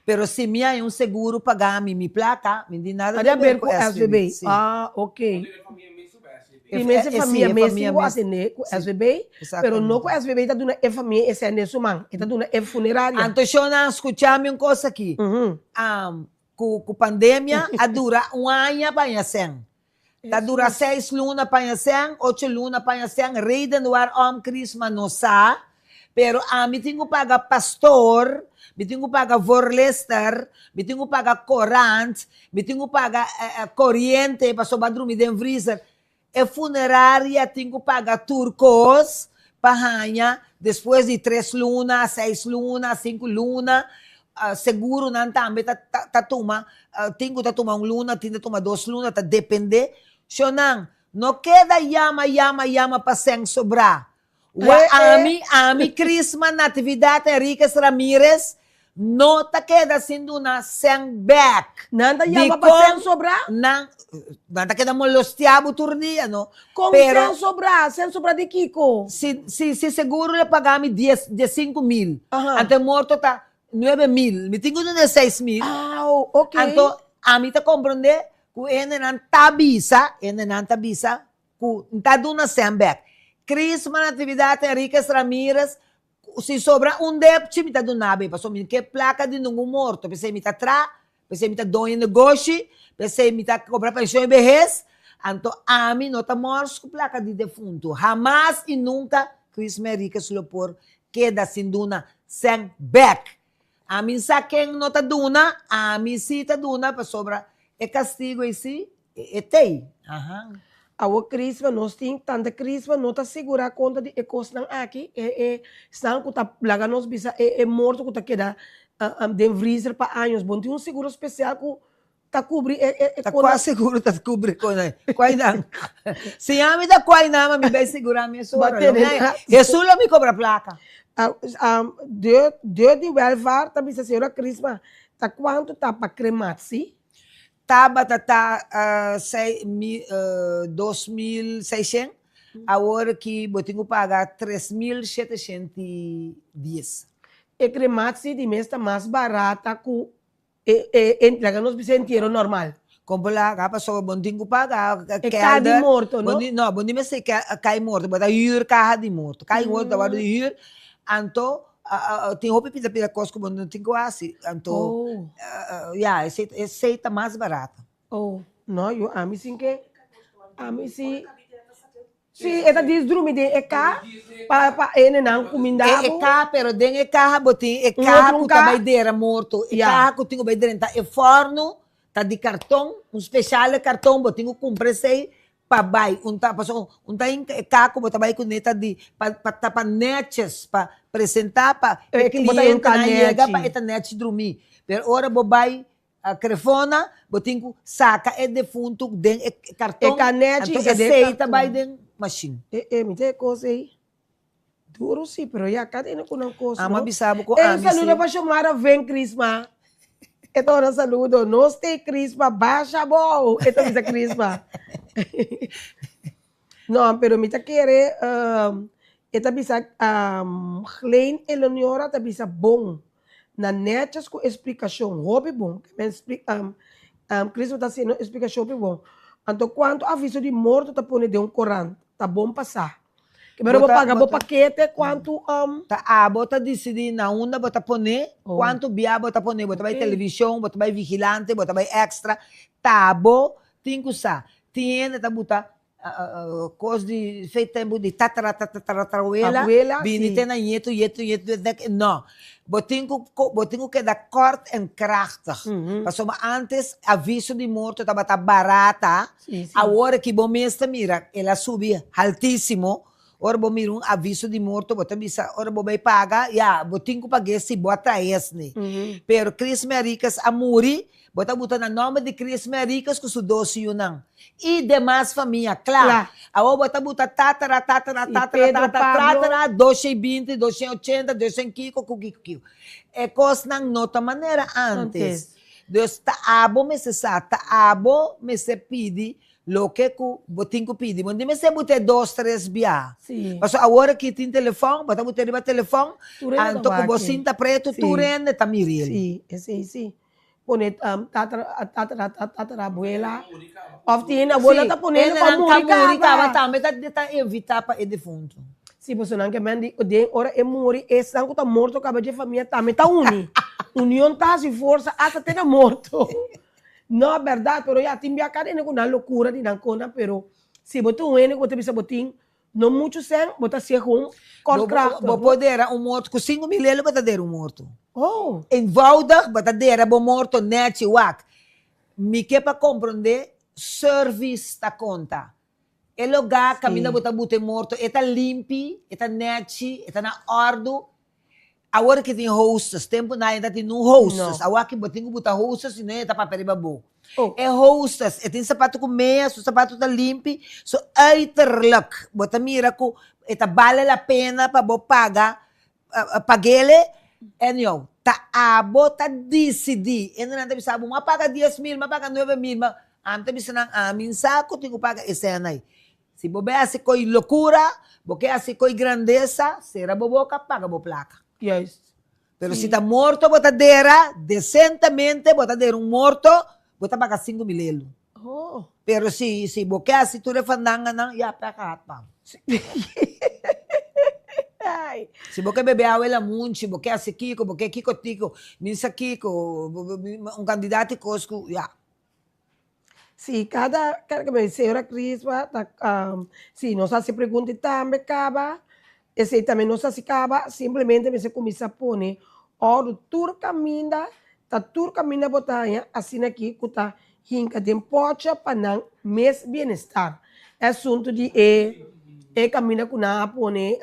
Pero si mi haña un seguro paga mi mi plaka, mi no tin nada di haber ku SVB. Sí. Ah, ok. E mes e famia mes tin ku atendé ku SVB, pero no ku SVB ta duna e famia e sèn den su man, e ta duna e funeraria. Anto shownan, skucha mi un kos aki. Ku pandemia a dura un aña pa haña sèn. Ta dura seis luna pa haña sèn, ocho luna pa haña sèn, reden waarom Crisma no sa, pero ami tin ku paga pastor, mi tin ku paga voorlister, mi tin ku paga korant, mi tin ku paga koriente pasobra bo a drumi den vriezer. E funeraria tin ku paga tur kos pa haña despues di tres luna, seis luna, sinku luna, Seguronan tambe ta ta tuma, tin ku ta tuma un luna, tin ta tuma dos luna, ta depende. Shonnan, no keda yama, yama, yama pa sèn sobrá. Wa ami, ami Crisma Natividad Henriquez Ramirez no ta keda sin duna sèn bèk. Nan ta yama pa sèn sobrá? Nan, nan ta keda molostiá bo tur dia, no? Kon sèn sobrá? Sèn sobrá di kiko? Si, si, si seguro lo paga mi dies, diesinku mil, anto e morto ta nuebe mil, mi tin ku duna e seis mil. Au, ok. Anto ami ta komprondé ku e hendenan ta bisa, e hendenan ta bisa ku N ta duna sèn bèk. Crisma Natividad Henriquez Ramirez, si sobra un depchi mi ta duna bo, pasobra mi no ke plaka di ningun morto, p'esei mi ta traha, P'esei mi ta doño negoshi, p'esei mi ta kobra penshon i behes, anto ami no ta mòrs ku plaka di defuntu. Hamas i nunka Chris Merriquez lo por keda sin duna sèn bèk. Ami sa ken no ta duna, ami si ta duna pasobra e kastigu ei si e t'ei. Aha. Awor Crisma nos tin tanta Crisma no ta sigurá kontra di e kosnan aki, e e esnan ku ta laga nos bisa e e morto ku ta keda den vriezer pa años. Bo no tin un seguro spesial ku ta kubri e e e Ta kua seguro ta kubri kon ei? Kua nan? Si ami ta kua nan ma mi bai sigurá mi es ora. Hesus lo mi kobra plaka. Deur deur di welvaart ta bisa señora Crisma ta kuantu ta pa krematsi? Tabata ta sei mi 2600, awor ki bo tin ku paga 3710. E krematie di mes ta mas barata ku e e laga nos bisa entiero normal. Kon por laga pasobra bo no tin ku paga E kaha di morto no? No, bo no tin mester kaha di morto, bo ta hür kaha di morto. Kaha di morto ta wòrdu hür, anto Tin hopi pida pida kos ku bo no tin ku hasi, anto ya esei esei ta mas barato. Oh, no yu ami sin ke ami si si e ta dis drumi den e ka pa pa hendenan kuminda bo. E ka pero den e kaha bo tin e kaha ku ta bai dera morto, e kaha ku tin ku bai drenta e fòrnu ta di karton, un speshal karton bo tin ku kumpra esei Pa bai un ta pasobra un ta hinka e kaku bo ta bai kuné ta di pa pa ta pa nètjes pa presentá pa e klientenan yega pa e ta nèchi drumí pero ora bo bai krefona bo tin ku saka e defuntu den e karton anto esei ta bai den mashin. E e mi ta e kos ei duru si pero ya kada ene ku nan kos no. Amo a bisa bo ku ami si. Un saludo pa Xiomara ven Crisma E ta ora saludo, nos te Crispa basha abou, e ta bisa Crispa. No, pero mi ta kere e ta bisa Glein Eleonora ta bisa bon, na netjes ku esplikashon, hopi bon. Crispa ta hasiendo esplikashon hopi bon. Anto kuantu aviso di morto ta pone den un korant, ta bon pa sa. Pero bo paga bo pakete kuantu um. Ta abo ta disidí na unda bo ta pone, kuantu bia bo ta pone, bo ta bai televishon, bo ta bai vigilante, bo ta bai extra, ta abo tin ku sa. Tin hende ta buta kos di fe tempu di tatara tatara tatara Abuela, bini te na ñetu yetu yetu no. Bo tin ku bo tin ku keda kort en krachtig. Pasobra antes aviso di morto tabata barata, Awor aki bo mes ta mira el a subi haltisimo. Ora bo mira un aviso di morto bo ta bisa ora bo bai paga, ya, bo tin ku pag'é si bo a trae esne. Pero Chris Mericus a muri, bo ta buta na nòmber di Chris Mericus ku su dos yunan i demas famia, kla. Awor bo ta buta tatara, tatara, tatara, tatara, tratara, doshen i binti, doshen i ochenta, doshen kiko ku kiko kiko. E kosnan no ta manera ántes. Dus ta abo mester sa, ta abo mester pidi Loke ku bo tin ku pidi, bo no tin mester bute dos, tres bia. Sí. Pasobra awor aki tin telefòn, bo ta bute riba telefòn, Tur hende ta anto ku bo wak. sinta pretu Sí. tur hende ta mir'el. Sí, esei sí. Pone tatara, tatara, tatarabuela òf tin hende abuela Sí, ta pone hende pa hendenan muri ta muri kaba. kaba tambe ta ta evitá pa e defuntu. Sí, pasobra nan ke men di den ora e muri, esnan ku ta morto kaba dje famia tambe ta uni. Union ta hasi forsa asta te na morto. No, berdad, pero ya tin bia cada hende cu nan locura di nan cona, pero si bo ta un hende cu bo ta bisa bo tin no mucho cen, bo ta hacié gewoon kortkrachtig. Bo por dera un morto, cu 5000 elo bo ta dera un morto. Oh. Eenvoudig bo ta dera bo morto nechi, wak. Mi ke pa comprende, service ta conta. E loga caminda bo ta buta e morto, e ta limpi, e ta nechi, e ta na ordo. Awor ki tin hostess, tempu nan ta tin un hostess. No. Awor aki bo tin ku buta hostess si no e ta papia riba bo. Oh. E hostess, e tin sapato ku mea, su sapato ta limpi, su uiterlijk bo ta mira ku e ta bale la pena pa bo paga, pag'ele. Anyhow, ta abo ta disidí. Hende nan ta bisa bo, m'a paga 10,000, m'a paga 9000, ma ami ta bisa nan, ami sa ku tin ku paga esei. Si bo bay haci coy locura, bo ke haci coy grandeza, cera bo boca, paga bo placa. Juist. Pero si ta morto bo ta dera, decentemente bo ta dera un morto, bo ta paga 5000 elo. Oh. Pero si si bo ke haci tur e fandanganan, ya pek a hat pa bo. Ay. Si bo ke bebe awa e lamunchi, bo ke haci kico, bo ke kico tico, mi sa kico, un cantidad di cos cu, ya. Si cada cada ke señora Crispa ta si nos hasi pregunta y tambe caba esey tambe nos hasi caba simplemente mester cuminsa pone ordo tur caminda ta tur caminda bo ta haña asina aki cu ta hinca den pocha pa nan mes bienestar e asunto di e e caminda cu nan a pone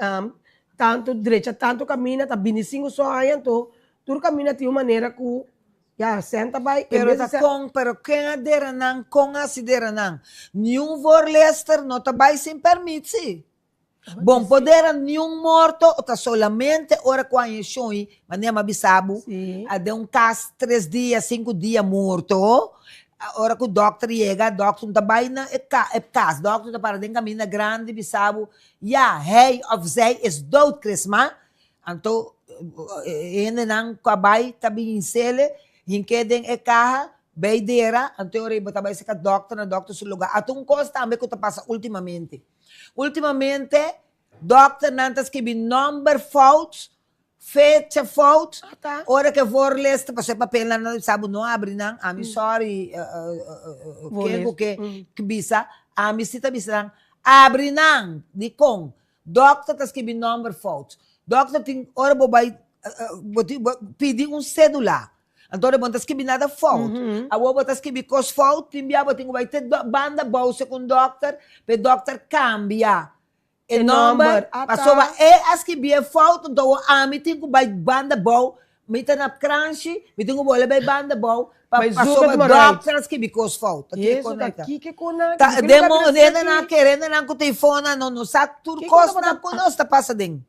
tanto drecha tanto caminda ta bini sin cu so haña anto tur caminda tin un manera cu Ya, sèn ta bai, en Pero bes di ta sèn. kon, pero ken a dera nan, kon a hasi dera nan? Niun voorleester no ta bai sin pèrmit si. Bon por dera niun morto o ta solamente ora ku aña shoi, manera mi a bisa bo, Sí. a den un kas tres dia, sinku dia morto, ora ku dòkter yega, dòkter no ta bai na e ka e kas, dòkter ta para den kaminda grandi bisa bo, ya, hij of zij is dood, Chrisma, Anto e hendenan ku a bai ta bin hinsele, hink'é den e kaha, bai dera, anto e ora ei bo ta bai saka dòkter na dòkter su lugá. Ata un kos tambe ku ta pasa últimamente. Últimamente dòkternan ta skibi nòmber fout, fecha fout, ora ku e voorleste, pasobra e papelnan nan ta bisa bo no abri nan, ami sòri ken ku ke bisa, ami si ta bisa nan, abri nan, dikon? Dokter ta skibi nomber fout. Dokter tin ora bo bai bo tin bo pidi un cedula. Anto ora bo no ta skibi nada fout. Awor bo ta skibi kos fout tin bia bo tin ku bai te banda bou segun dokter pa e dokter kambia e E nomber nomber. Ata. pasobra e a skibi e fout anto awor ami tin ku bai banda bou mi ta na kranshi mi tin ku bole bai banda bou pa Bai zoek pasobra het maar uit. dokter a skibi kos fout. Ta Jesu, kiko ta ta? kiko ku nan? Ta Kiko den nan mo ta hende nan aki? kere hende nan ku telefon no no sa tur Kiko kos tabata nan ku nos ta pasa den.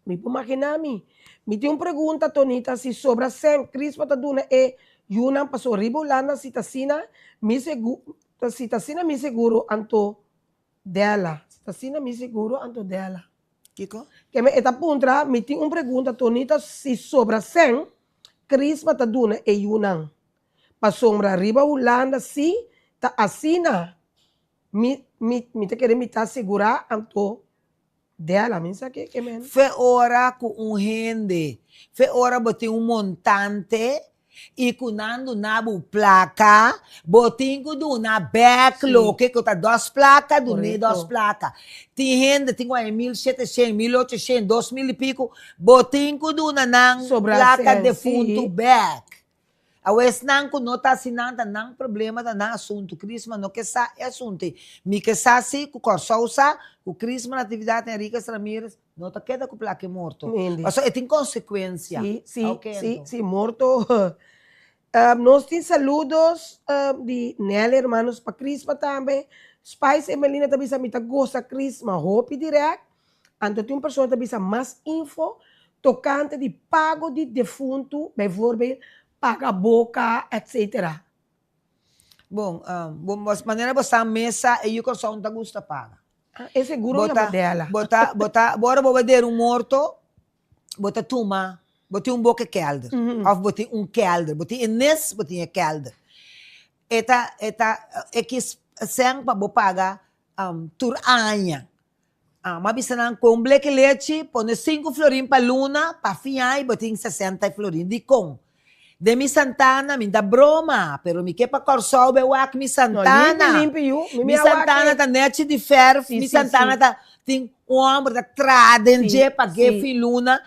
Mi por magina mi. Mi tin un pregunta Tonita si sobra sèn Crispa ta duna e yunan paso riba Hulanda si ta asina mi segu si ta asina mi seguro anto Della si ta asina mi seguro anto Della. Kiko? Keme e ta puntra mi tin un pregunta Tonita si sobra sèn Crispa ta duna e yunan Pasobra riba Hulanda si ta asina mi mi mi ta kere mi ta sigurá anto dela mi sa ke ke men. Fe ora ku un hende, fe ora bo tin un montante i ku nan duna bo plaka, bo tin ku duna bèk loke ku ta dos plaka, dun'é dos plaka. Tin hende tin ku haña 1700, 1800, 2000 i piku, bo tin ku duna nan plaka defuntu bèk. Awor esnan ku no ta hasi nan ta nan problema, ta nan asuntu. Crisma no ke sa e asuntu ei. Mi ke sa si ku Kòrsou sa ku Crisma Natividad Henriquez Ramirez no ta keda ku plaka e morto. Pasobra e tin konsekuensia. Si, si, si, si, morto. Nos tin saludos di Nelly Hermanos pa Crisma tambe. Spice Emelina ta bisa mi ta gosa Crisma hopi direct. Anto tin un persona ta bisa mas info tocante di pago di defuntu, bijvoorbeeld paga boca etc. Bon, manera bo sa mesa e yu Kòrsou no ta gusta paga. E seguro yama Dela. Bo ta, bo ta, ora bo bai dera un morto, bo ta tuma, bo tin un boke kelder, of bo tin un kelder, bo tin e nes, bo tin e kelder. E ta, e ta ekis sèn pa bo paga tur aña. M'a bisa nan ku un bleki lechi pone sinku florin pa luna, pa fin aña bo tin sesenta florin. Dikon? Den mi santana mi ta broma, pero mi ke pa Kòrsou bai wak mi santana. No, limpi limpi yu. Mi Mi santana ta nechi di fèrf, mi santana ta tin un hòmber ta traha den dje pa ke fin luna.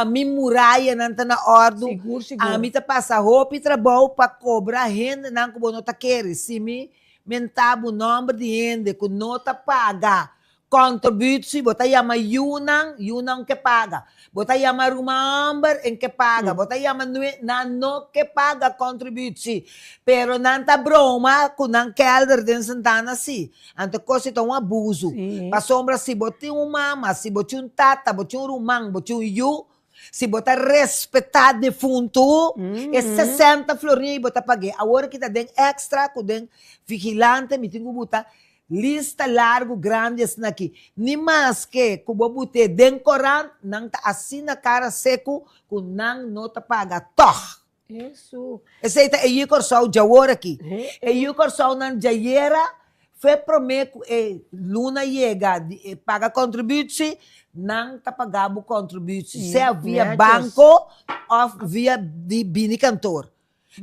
Mi murayanan ta na òrdu. Sigur, sigur. Ami ta pasa hopi trabou pa kobra hendenan ku bo no ta kere. Si mi menta bo nòmber di hende ku no ta paga Contributie, bo ta yama yunan, yunan ke paga. Bo ta yama ruman homber, en ke paga. Bo ta yama nue, nan no ke paga contributie. Pero nan ta broma ku nan kelder den Santana si. Anto kos ei ta un abuso. Pasobra si bo tin un mama, si bo tin un tata, bo tin un ruman, bo tin un yu, si bo ta respetá defuntu, e sesenta florin ei bo ta pag'é. Awor ki ta den extra ku den vigilante mi tin ku buta Lista largu grandi asina aki. Ni maske ku bo but'é den korant, nan ta asina kara seku ku nan no ta paga tòg. Hesu. Esei ta e yu Kòrsou djawor aki. E yu Kòrsounan djayera f'e promé ku e luna yega di e paga kontributsi, nan ta paga bo kontributsi, sea via banko òf via di bini kantor.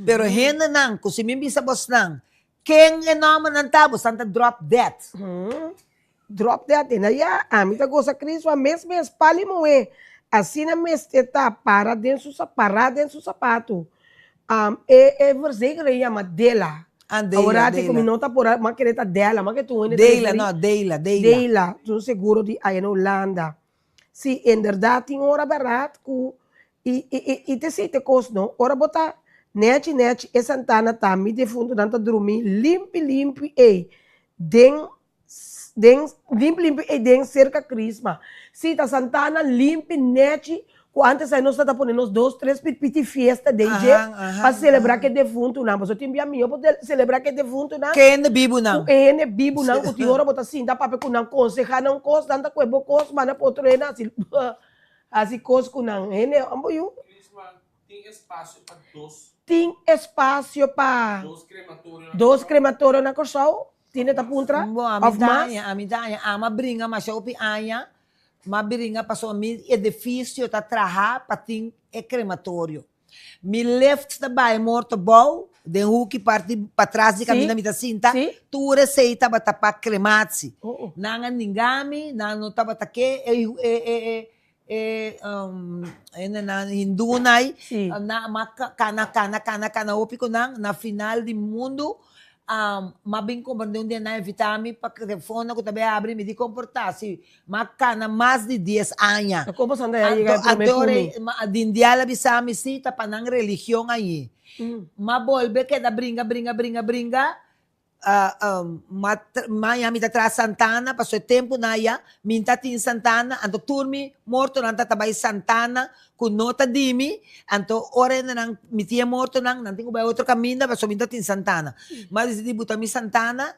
Pero hendenan ku si mi bisa bosnan Ken e nòmbernan ta? Bosan ta drop dead. Drop dead e na ya. Ami ta gosa Criswa mes mes pali muhé. Asina mester ta para den su pará den su sapatu. E e verzekering yama Dela. Ah, Dela, Awor ku mi Dela. no ta por a m'a kere ta Dela, m'a kere tur hende ta Dela, referí. no, Dela, Dela. Dela, su seguro di aya na Hulanda. Si, inderdat tin ora bèrdat ku i i i i ta esei ta e kos no, ora bo ta nèchi nèchi e santana ta mi defuntunan ta drumí limpi limpi ei den den limpi limpi ei den serka krisma. Si ta santana limpi nèchi ku antes ai nos ta pone nos dos tres piti fiesta den dje pa selebrá ku e defuntunan pasobra tin bia mihó pa selebrá ku e defuntunan Ku e hende bibunan. ku e hende bibunan ku tin ora bo ta sinta papia ku nan konsehá nan kos nan ta kohe bo kos manda pa otro hende hasi hasi kos ku nan hende ambo yu. Crisma, tin espasio pa dos. Tin espasio pa. Dos krematorio na Kòrsou. Dos krematorio na Kòrsou? Tine ta puntra? Bo, ami Òf ta mas? haña, ami ta haña, ama bringa masha hopi aña. M'a bringa pasobra mi edifisio ta traha pa tin e krematorio. Mi lift ta bai morto bou, den huki parti patras di kaminda mi ta sinta, tur esei tabata pa krematsi. Nan a ninga mi, nan no tabata ke e e e hendenan hindunai, nan m'a kana kana kana kana hopi ku nan, na final di mundu M'a bin komprendé un dia nan a invitá mi pa telefona ku ta bai habri, mi di komportá si m'a kana mas di dies aña. Ta komo santa ya yega e promé ku mi? Anto dindial a bisa mi si ta pa nan religion ayi. M'a bolbe keda bringa bringa bringa bringa Maña mi ta traha Santana, pasobra e tempunan aya mi ta tin Santana, anto tur mi mortonan ta ta bai Santana ku no ta di mi, anto ora hendenan mi tin e mortonan, nan tin ku bai otro kaminda pasobra mi ta tin Santana. Mi a disidi buta mi Santana,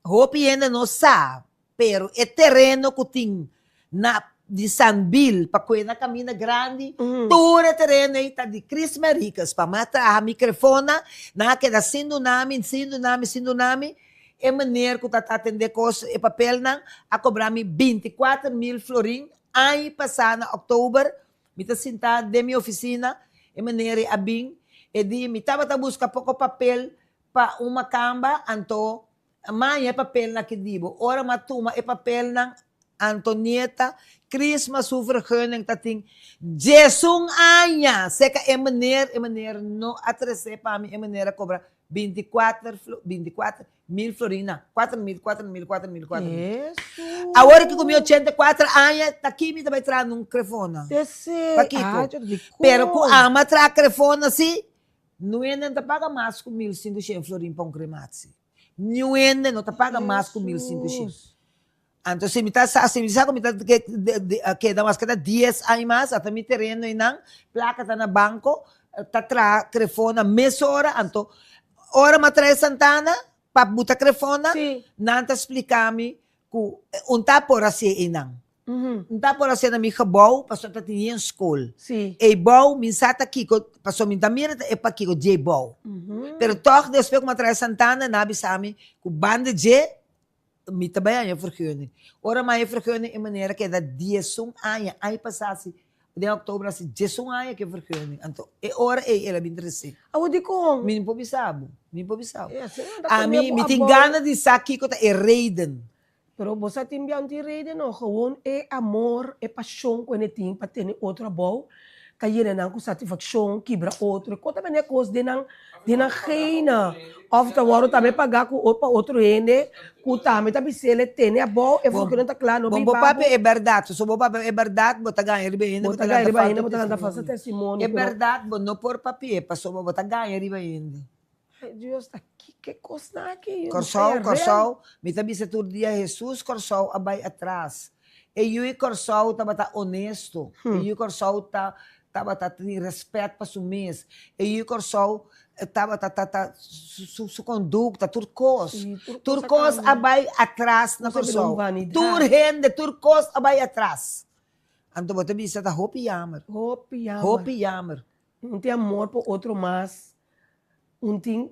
hopi hende no sa, Pero e tereno ku tin na di San Bill pa kue na kaminda grandi, tur e tereno ei ta di Chris Mericus. Pa mi a traha mikrefona, nan a keda sin duna mi, sin duna mi, sin duna mi. E meneer ku ta atendé kos, e papelnan, a kobra mi 24 mil florin aña pasá na òktober. Mi ta sintá den mi ofisina, e meneer ei a bin, e di mi tabata buska poko papel pa un makamba, anto Maña e papelnan aki di bo. Ora m'a tuma e papelnan. Antonieta, Chrisma su vergunning ta tin 11 aña seca e meneer, e meneer no a trece pa mi, e meneer a cobra 24 flo, 24 mil florin na, 4 mil, 4 mil, 4 mil, 4 mil. Hesus. Awor ki cu mi 84 aña, ta ki mi ta bay traha nun crefona? Tese. Pakiko? Ah, yo di Pero cu con. ama traha crefona si, nu hende no ta paga mas cu 1500 florin pa un crematie. Niun hende no ta paga mas ku 1500. Hesus. Anto si mi ta sa, si mi sa ku mi ta keda mas keda 10 aña mas, ata mi tereno einan, plaka ta na banko, ta traha krefona mesora, anto ora mi a trae Santana pa buta krefona, nan ta splika mi ku un ta por hasié einan. N ta por hasié na mi gebou pasobra ta tin yen skol. Ei bou mi sa ta kiko, pasobra mi ta mira ta e pakiko dje bou. Pero tòg despues ku mi a traha Santana nan a bisa mi ku banda dje mi ta bai haña vergunning. Ora mi haña vergunning e manera keda 11 aña, aña pasá si den òktober a hasi 11 aña ku e vergunning. Anto e ora ei el a bin trese. Awor dikon? Mi no por bisa bo, mi no por bisa bo. E asina nan ta Ami pone bo mi tin abou. gana di sa kiko ta e reden. Pero bo sa tin bian tin rede no, gewoon e amor, e pasion cu ene tin pa tene otro abou, ta yena nan cu satisfaccion, kibra otro, e cos ta bini e cos den nan, den nan gene, of ta worde tambe paga cu pa otro hende cu tambe ta bisele tene abou, e funciona ta cla, no Bon, bin bo babo. papia e berdad, so bo papia e berdad bo ta gaña riba hende, Bo bo ta ta gaña lanta riba hende, falso bo ta lanta falso testimonio. testimonio, E pero. berdad bo no por papia pasobra bo ta gaña riba hende. Ay Dios ta kiko kosnan aki? Kòrsou, Kòrsou, mi ta bisa tur dia Hesus Kòrsou a bai atras. E yu Kòrsou tabata honesto, e yu Kòrsou ta tabata tin rèspèt pa su mes, e yu Kòrsou tabata ta ta su su kondukta, tur kos, tur kos a bai atras na Kòrsou. Tur hende, tur kos a bai atras. Anto bo ta bisa ta hopi yamer. Hopi yamer. Hopi yamer. Un tin amor pa otro mas, un tin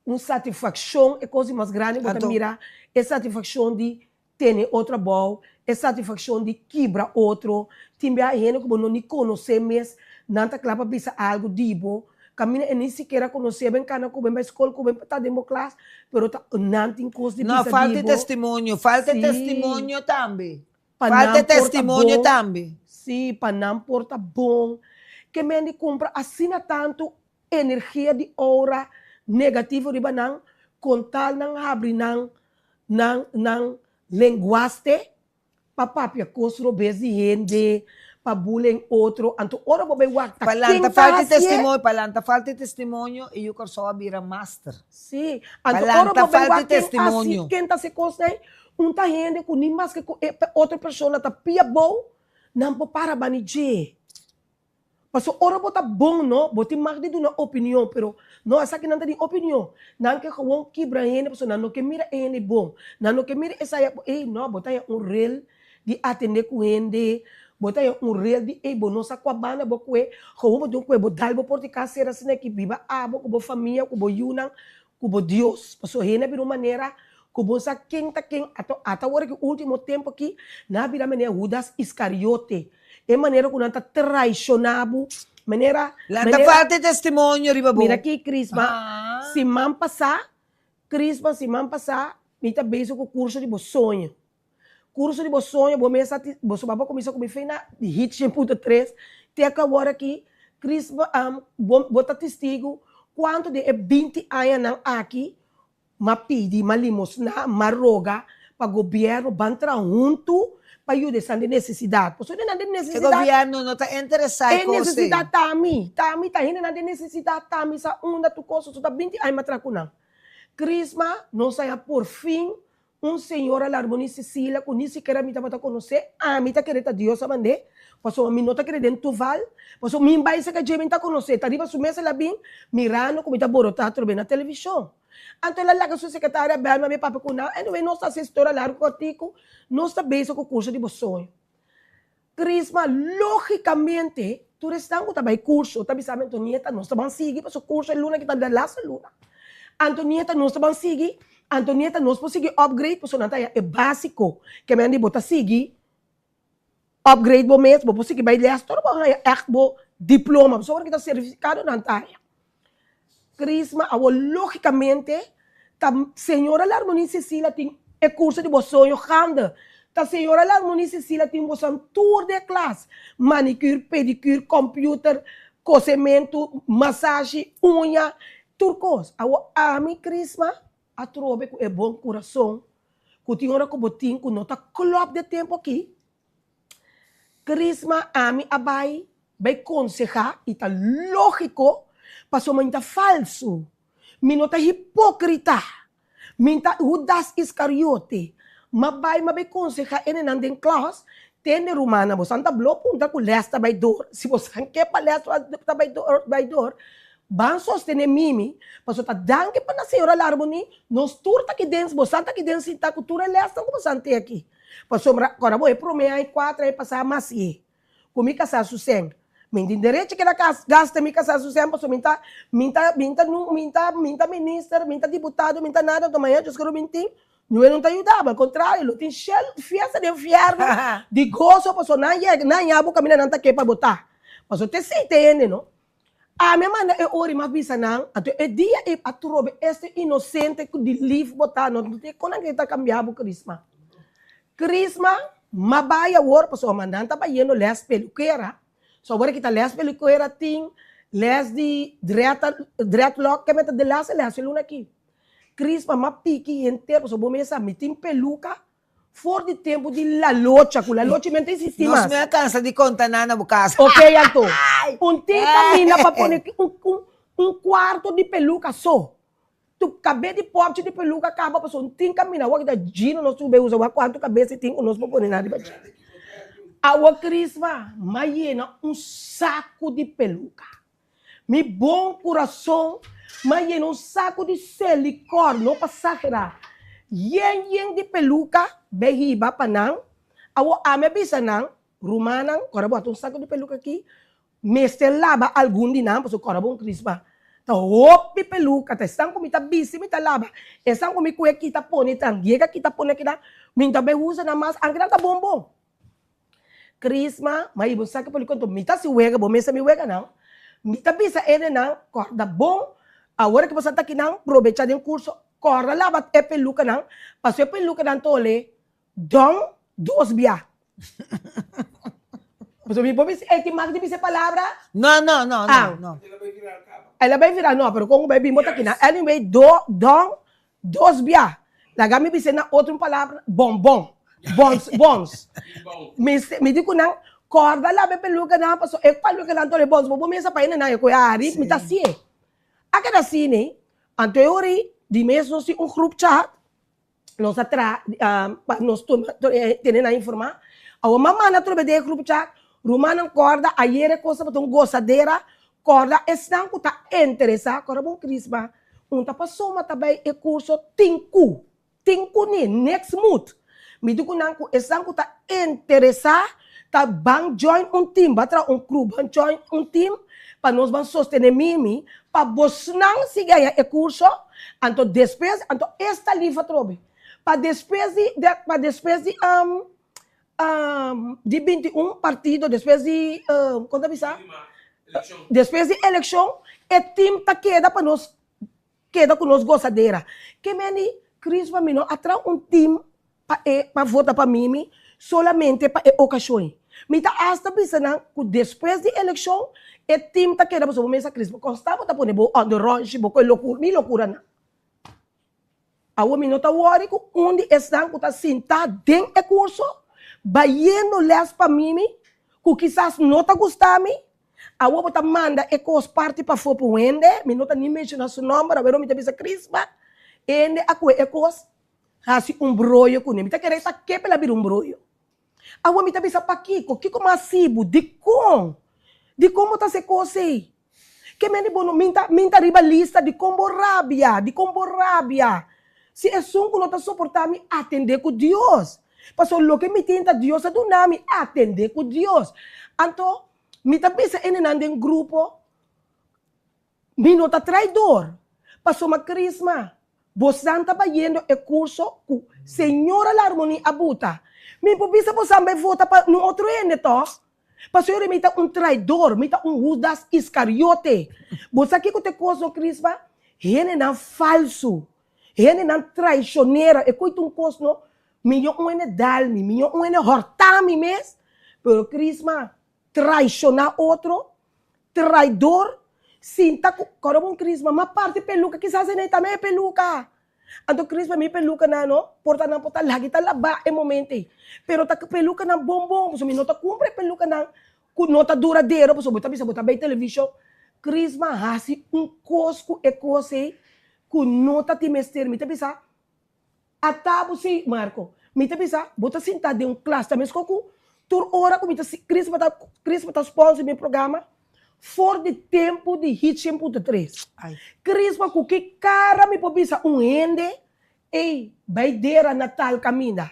un satisfaccion, e cos di mas grandi bo ta mira e satisfaccion di tene otro abao, e satisfaccion di kibra otro, tin bia hende cu bo no ni conoce mes, nan ta cla pa bisa algo di bo, caminda e ni sikiera conoce bo, en cana cu bo, en bay scol cu bo, en ta den bo klas, pero ta nan tin cos di No, bisa di falta bo. testimonio, falta Sí. testimonio tambe. Pa Falta nan por ta testimonio bon. tambe. Sí, pa nan por ta bon. Ke men di kumpra asina tantu energia di ora negativo riba nan, kon tal nan habri nan nan nan lenguaste pa papia kos robes di hende, pa bulen otro. Anto ora bo bai wak ta Pa ken lanta ta falta hasié. testimonio, pa lanta falta testimonio e yu Kòrsou a bira master. Sí, Pa anto ora lanta bo bai falta wak ken hasi, testimonio. ken ta hasi kosnan ei, Un ta hende ku ni maske ku e otro persona ta pia bou, nan por para bani dje. Pasobra ora bo ta bon no, bo tin mag di duna opinion, pero no esakinan ta di opinion. Nan ke gewoon kibra hende pasobra nan no ke mira e hende bon. Nan no ke mira esaya, ey no, bo ta haña un rel di atende ku hende, bo ta haña un rel di ey bo no sa kua banda bo kue, gewoon bo tin kue bo dal bo por di kas sera asina aki biba abo ku bo famia, ku bo yunan, Ku bo Dios, pasobra hende a bira un manera ku bo sa ken ta ken, ato ata ora ki ultimo tempu aki nan a bira manera Hudas Iskariote, e manera ku nan ta traishoná bo, manera, Nan ta manera, falta e testimonio riba bo. Mira aki Crisma, siman pasá, Crisma siman pasá mi ta bezig ku kurso di bo soño. Curso di bo soño, bo mes a ti, boso baba cuminsa cu mi fe na hit 100.3, te cu awor aki, Chris, bo, bo ta testigo cuanto den e 20 añanan aki m'a pidi, m'a limosna, m'a roga pa gobierno ban traha hunto pa yuda esnan den necesidad. Pasobra esnan den E necesidad. gobierno no ta interesa e E cos ei. necesidad ta mi, ta mi, ta hendenan den necesidad, ta mi sa unda tur cos, so ta 20 aña m'a traha cu nan. Chrisma, nos a haña por fin Un señora Larmony Cecilia cu ni sikiera mi tabata conoce, ami ta kere ta Dios a mand'é, pasobra mi no ta kere den toeval, pasobra mi bai cerca dje mi ta conoce, ta riba su mesa el a bin mirando cu mi ta borota atrobe na television. Anto el a laga su secretaria bel mi a mi papia cu nan, anyway nos ta haci historia largo cortico, nos ta bezig cu curso di bo soño. Crisma, logicamente tur esnan cu ta bay curso ta bisa mi Antonieta nos ta ban sigui pasobra curso e luna aki ta de laatste luna. Antonieta nos ta ban sigui, Antonieta nos por sigui upgrade pasobra nan ta haya e basico ke men di bo ta sigui upgrade bo mes, bo por sigui bay les todo bo haya echt bo diploma pasobra ki ta certificado nan ta haya. Crisma, awor logicamente ta señora Larmonie Cecilia tin e curso di bo soño gaande. Ta señora Larmony Cecilia tin bosan tur den klas, manicure, pedicure, computer, kosementu, masashi, uña, tur kos. Awor ami Crisma atrobe ku e bon kurason ku tin ora ku bo tin ku no ta klòp den tempu aki, Crisma ami a bai bai konsehá i ta lógiko pasobra mi ta falsu, mi no ta hipókrita. Mi ta Hudas Iskariote. M'a bai, m'a bai konsehá enenan den klas, Tende rumannan, bosan ta blo puntra ku lès ta bai dor. Si bosan ke pa lès ta bai dor, bai dor, ban sostené Mimi, pasobra ta danki pa na Señor a Larmoni, nos tur ta aki den, bosan ta aki den sintá ku tur e lèsnan ku bosan tin aki. Pasobra, kòrda bo, e promé aña i kuater aña pasá mas ye. Ku mi kasá su sèn. Mi tin derecho keda gasta mi kasá su sèn pasobra mi ta mi ta mi ta mi ta mi ta minister, mi ta diputado, mi ta nada, anto mañana Dios kere bin tin, niun no ta yuda bo, al kontrario lo tin shel fiesta den fièrnu di goso pasobra nan yega nan haña bo kaminda nan ta ke pa bo ta. Pasobra te esei te hende no. Ami a manda e ora i mi a bisa nan, anto e dia ei atrobe este inosente ku di lif bo ta no tin kon nan ke ta kambia bo Crisma. Crisma, m'a bai awor pasobra ma nan ta bayendo les pelukera, so awor aki ta les pelukera tin les di dreadlock ke meta de laatste les e luna aki. Crisma, m'a piki henter pasobra bo mesa mi tin peluka For di tempu di La Locha, ku La Locha men ta existi mas. Nos me a kansa di konta nan na bo kas. Ok anto. Un tin kaminda pa pone un kuarto di peluka so. Tu kabe di pòpchi di peluka kaba pasobra un tin kaminda awor kita Gino nos tur bay usa wak kuantu kabes e tin ku nos por pone nan riba dje. Awor Crisma, m'a yena un saku di peluka. Mi bon kurason m'a yena un saku di selikor, no pa sagerá, yen yen di peluka bai hiba pa nan. Awor ami a bisa nan, Rumannan, kòrda bo ata un saku di peluka aki, mester laba algun di nan, pasobra kòrda bo un krisma ta hopi peluka, ta esnan ku mi ta bisti mi ta laba, esnan ku mi kue kita pone tan, yega kita pone akinan, mi no ta bai usa nan mas, anke nan ta bon bon. Crisma, ma i bo sa ke por konto mi ta si wega, bo mester mi wega nan. Mi ta bisa enenan, kòrda bon, awor ke bo sa ta kinan, probecha den kurso, kòrda laba e pelukanan, pasobra e pelukanan tole don dos bia. Pasobra mi por bisa, e tin mag di bisa e palabra? No, no, no, no, no. El a bai viral, no, pero kon ku bai bin bo ta kinan. Anyway, do, don Dos bia. Laga mi bis'é na otro un palabra, bonbon. Bons, bons. Mi, mi di ku nan, kòrda laba e pelukanan, pasobra e pelukanan ta ora e bons. Bo por mesa pa hende nan e koe ari, mi ta hasié. A keda asina, anto e ora ei, di mes nos tin un groep chat, nos a traha pa nos tuma, tene nan informá. Awor m'a manda atrobe den e groep chat, rumannan kòrda, ayer e kos tabata un gosadera, kòrda esnan ku ta interesá, kòrda bon Crisma, Un ta pasó ta bai e kurso tin ku, tin ku ni, niks mut. Mi di ku nan ku esnan ku ta interesá ta ban join un team, ban traha un crew, ban join un team pa nos ban sostené Mimi pa bosnan sigui haña e kurso, anto despues, anto es ta lif atrobe. Pa despues di, pa despues di di 21 partido, despues di, kon ta bisa? Despues di elekshon, e tim ta keda pa nos keda ku nos gosadera. Ke meni Chris pa mi no a traha un tim pa e pa vota pa Mimi solamente pa e okashon ei. Mi ta asta bisa nan ku despues di elekshon e tim ta keda pasobra bo mesa Chris bo konsta bo ta pone bo on the rònshi bo ku e lokura mi lokuranan. Awor mi no ta wòri ku un di esnan ku ta sintá den e kurso bayendo lès pa mimi ku kisas no ta gusta mi. Awor bo ta manda e kos parti pafó pa un hende, mi no ta ni menshoná su nòmber, awor mi ta bisa Crispa, e hende a kohe e kos hasi un broyo kuné. Mi ta kere ta ke pa el a bira un broyo. Awor mi ta bisa pakiko? Kiko mas si bo? Dikon? Dikon bo ta hasi e kos ei? Ke men di bo no min ta min ta riba lista dikon bo rabia? Dikon bo rabia? Si esun ku no ta soportá mi atendé ku Dios. Pasobra loke mi tin ta Dios a duna mi, atendé ku Dios. Anto mi ta bisa enenan den grupo, Mi no ta traidor, pasobra Crisma, bosan ta bayendo e curso cu Señora Larmonie a buta. Mi por bisa bosan bay vota pa un otro hende toch? Pasobra mi ta un traidor, mi ta un Judas Iscariote. Bo sa kico ta e cos no Crisma? Hendenan falsu, hendenan traicionero, e coy ta un cos no. Miño un hende dal mi, miño un hende hòrta mi mes, pero Crisma traishoná otro, traidor, sinta ku, kòrda bon Crisma, m'a parti peluka, kisas e nei tambe e peluka. Anto Crisma mi pelukanan no, por ta nan por ta lagi ta labá e momento ei, pero ta pelukanan bon bon, pasobra mi no ta kumpra e pelukanan ku no ta duradero, pasobra bo ta bisa bo ta bay televishon. Crisma hasi un kos ku e kos ei ku no ta tin mester, mi ta bisa. Ata bo si, Marco. Mi ta bisa, bo ta sinta den un klas ta mesco cu tur ora cu mi ta si, Crispa ta, Crispa ta sponsor mi programa for di tempo di Hit 100.3. Ay. Crispa cu ki cara mi por bisa un hende, ey, bay dera na tal caminda.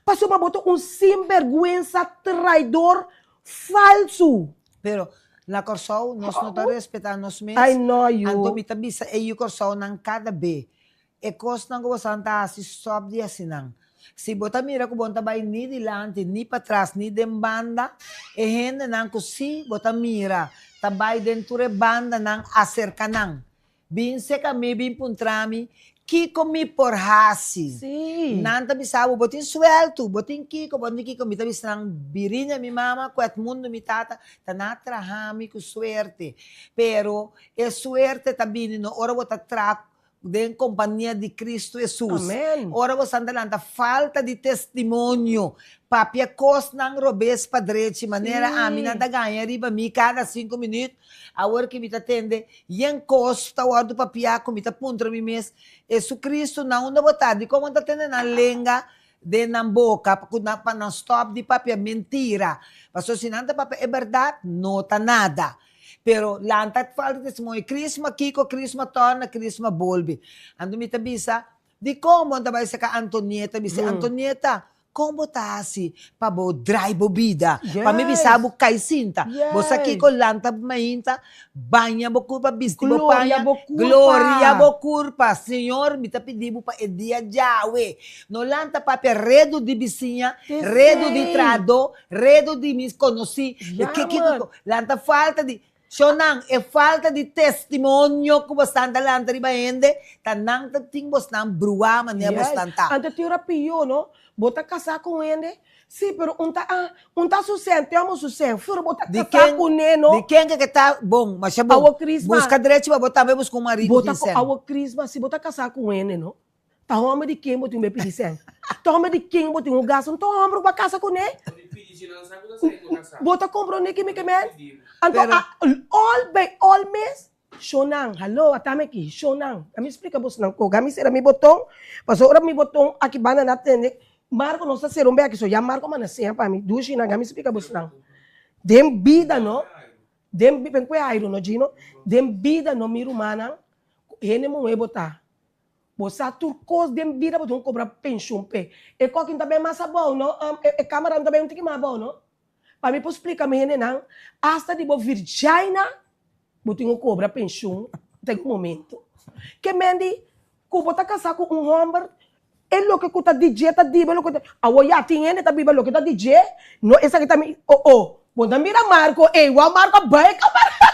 Pasobra bo ta un sinberguensa, traidor, falsu. Pero na Corsou nos no ta respeta nos mes. Ay no, yu. Anto mi ta bisa e yu Corsounan cada be, E kosnan ku boso ta hasi stòp di hasi nan. Si bo ta mira ku bo no ta bai ni dilanti, ni patras, ni den banda, e hendenan ku sí bo ta mira ta bai den tur e bandanan aserka nan. Bin seka mi, bin puntra mi, Kiko mi por hasi? Nan ta bisa bo, Bo tin suèltu, bo tin kiko, bo tin kiko. Mi ta bisa nan, Biriña mi mama ku Edmundo mi tata ta na traha mi ku suerte. Pero e suerte ta bini no ora bo ta traha Den kompania di Kristu Hesus. Amen. Ora bo santa lanta falta di testimonio, papia kosnan robes pa drechi, manera ami nan ta gaña riba mi kada sinku minüt, awor ki mi ta tende yen kos ta wòrdu papiá ku mi ta puntra mi mes, Hesukristu na unda bo ta? Dikon bo ta tende nan lenga den nan boka pa ku nan pa nan stòp di papia mentira? Pasobra si nan ta papia e bèrdat, no ta nada. Pero lanta falta testimonio. Crisma kiko, Crisma torna, Crisma bolbe. Anto mi ta bisa, dikon bo no ta bai saka Antonieta? Mi bisa, Antonieta, kon bo ta hasi pa bo drai bo bida? Pa mi bisa bo kai sinta. Bo sa kiko lanta mainta, baña bo kurpa, bisti bo paña. Gloria bo kurpa. Gloria bo kurpa. Señor, mi ta pidi bo pa e dia djawe. No lanta papia redu di bisiña, redu di trahadó, redu di mis konosí. Jammer. Lanta falta di Shonnan, e falta di testimonio ku bosnan ta lanta riba hende, ta nan ta tin bosnan bruá manera bosnan ta. Anto tin ora pió, no? Bo ta kasá ku un hende, sí, pero un ta a, un ta su sèn, te amo su sèn, fur bo ta Di kasá ken, kuné, no? di ken ke ta bon, masha bon. Awor Crisma. Buska drechi pa bo tambe buska un marido Bo tin ta ku, sèn. awor Crisma, si bo ta kasá ku un hende, no? Ta homber di ken bo tin un be pidi sèn? Ta homber di ken bo tin un gasto? No ta homber ku bo a kasa kuné? Bo ta komprondé ki mi ke men? Anto a all by all mes, shownan, hallo, ata mi aki, shownan, a mi splika bosnan koga mi sera mi boton, pasobra ora mi boton aki banda na tende, Marco nos ta sera un be aki, so ya Marco manda seña pa mi, dushi nan, a mi splika bosnan, den bida no, den, ben kue airu no Gino, den bida no mi rumannan, hende muhé bo ta. Bo sa tur kos den bida bo tin ku kobra penshun p'e. E kokin ta ben mas abou no, e kamera no ta ben un tiki mas abou no. Pa mi por splika mi hendenan, asta di bo virjaina bo tin ku kobra penshun den un momento. Ke men di ku bo ta kasá ku un hòmber, e loke ku ta di dje ta diba e loke ta, awor ya tin hende ta biba loke ta di dje, no esaki ta mi, oh oh, bo ta mira Marco ey, wou Marco a bai e kamera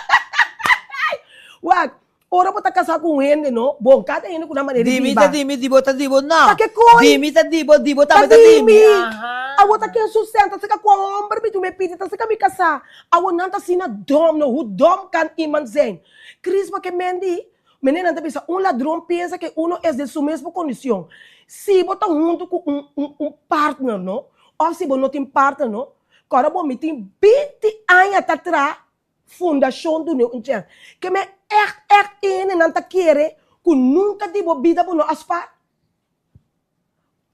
wak. Ora bo ta kasá ku un hende, no? Bon, kada hende ku nan manera di Di mi biba. ta di mi, di bo ta di bo, no. Ta ke koi? Di mi ta di bo, di bo Ta tambe ta di di mi. mi. Aha. Awor ta ken sustenta? Ta seka kua hòmber mi tuma e pidi? Ta seka mi kasá? Awor nan ta asina dòm, no? Hoe dòm kan iemand zijn? Crisma ke men di, Meneer nan ta bisa, un ladron piensa ke uno es den su mesmo kondishon. Si bo ta huntu ku un, un, un partner, no? Òf si bo no tin partner, no? Kòrda bo, mi tin binti aña ta traha Fundashon dun'é un chèns. Ke men ègt ègt e hendenan ta kere ku nunka di bo bida bo no a spar?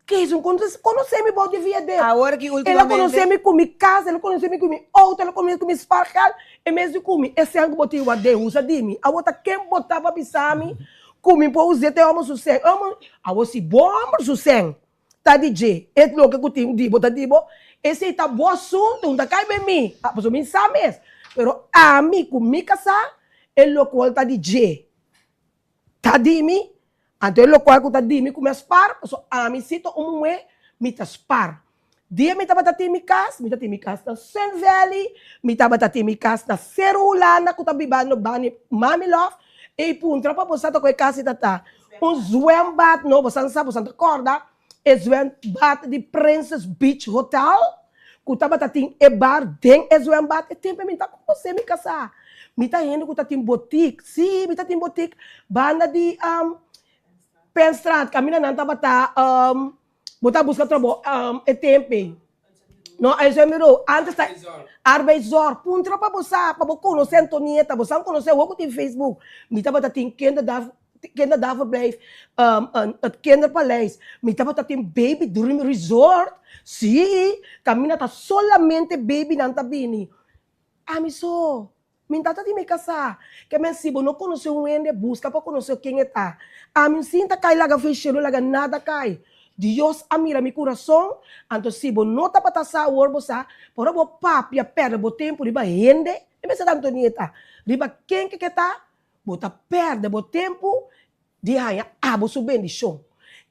Kees un konosé mi bou di via de. Awor ki El a ultimamente. konosé mi ku mi kas, el a konosé mi ku mi outo, el a konosé mi ku mi spargeld. E mes di ku mi, e sèn ku bo tin wak den usa di mi. Awor ta ken bo ta pa bisa mi ku mi por us'é te hòmber su sèn? Awor si bo hòmber su sèn ta di dje, e loke ku tin di bo ta di bo, esei ta bo asuntu, no ta kai ben mi, pasobra mi sa mes, pero ami ku mi kasá, e lokual ta di dje ta di mi, anto e lokual ku ta di mi ku mi a spar, pasobra ami si ta un muhé, mi ta spar. Dia mi tabata tin mi kas, mi ta tin mi kas na Sun Valley, mi tabata tin mi kas na Seru Hulanda ku ta bibando bani Mami Love, ei puntra pa bo sa ta ku e kas ei ta ta un zwembad, no, bo san sa, bo san ta kòrda. E zwembad di Princess Beach Hotel, ku tabata tin e bar den e zwembad, e tempu mi ta konosé mi kasá. Mi ta hende ku ta tin botik, sí, mi ta tin botik banda di Penstraat, kaminda nan tabata bo ta buska trabou e tempu ei. No, Uitzendbureau, antes ta Arbeidszorg. Puntra pa bo sa, pa bo konosé Antonieta, bo sa konosé awor ku tin Facebook. Mi tabata tin kinderdag kinderdagverblijf, het kinderpaleis. Mi tabata tin baby dream resort, sí, kaminda ta solamente babynan ta bini. Ami so. Mi tata di mi kasá, ke men si bo no konosé un hende, buska pa konosé ken e ta. Ami sin ta kai laga feshé, no laga nada kai. Dios a mira mi kurason, anto si bo no tabata sa awor bo sa, por ora bo papia pèrdè bo tempu riba hende, e mester ta Antonieta, riba ken ke ke ta, bo ta pèrdè bo tempu di haña abo su bendishon.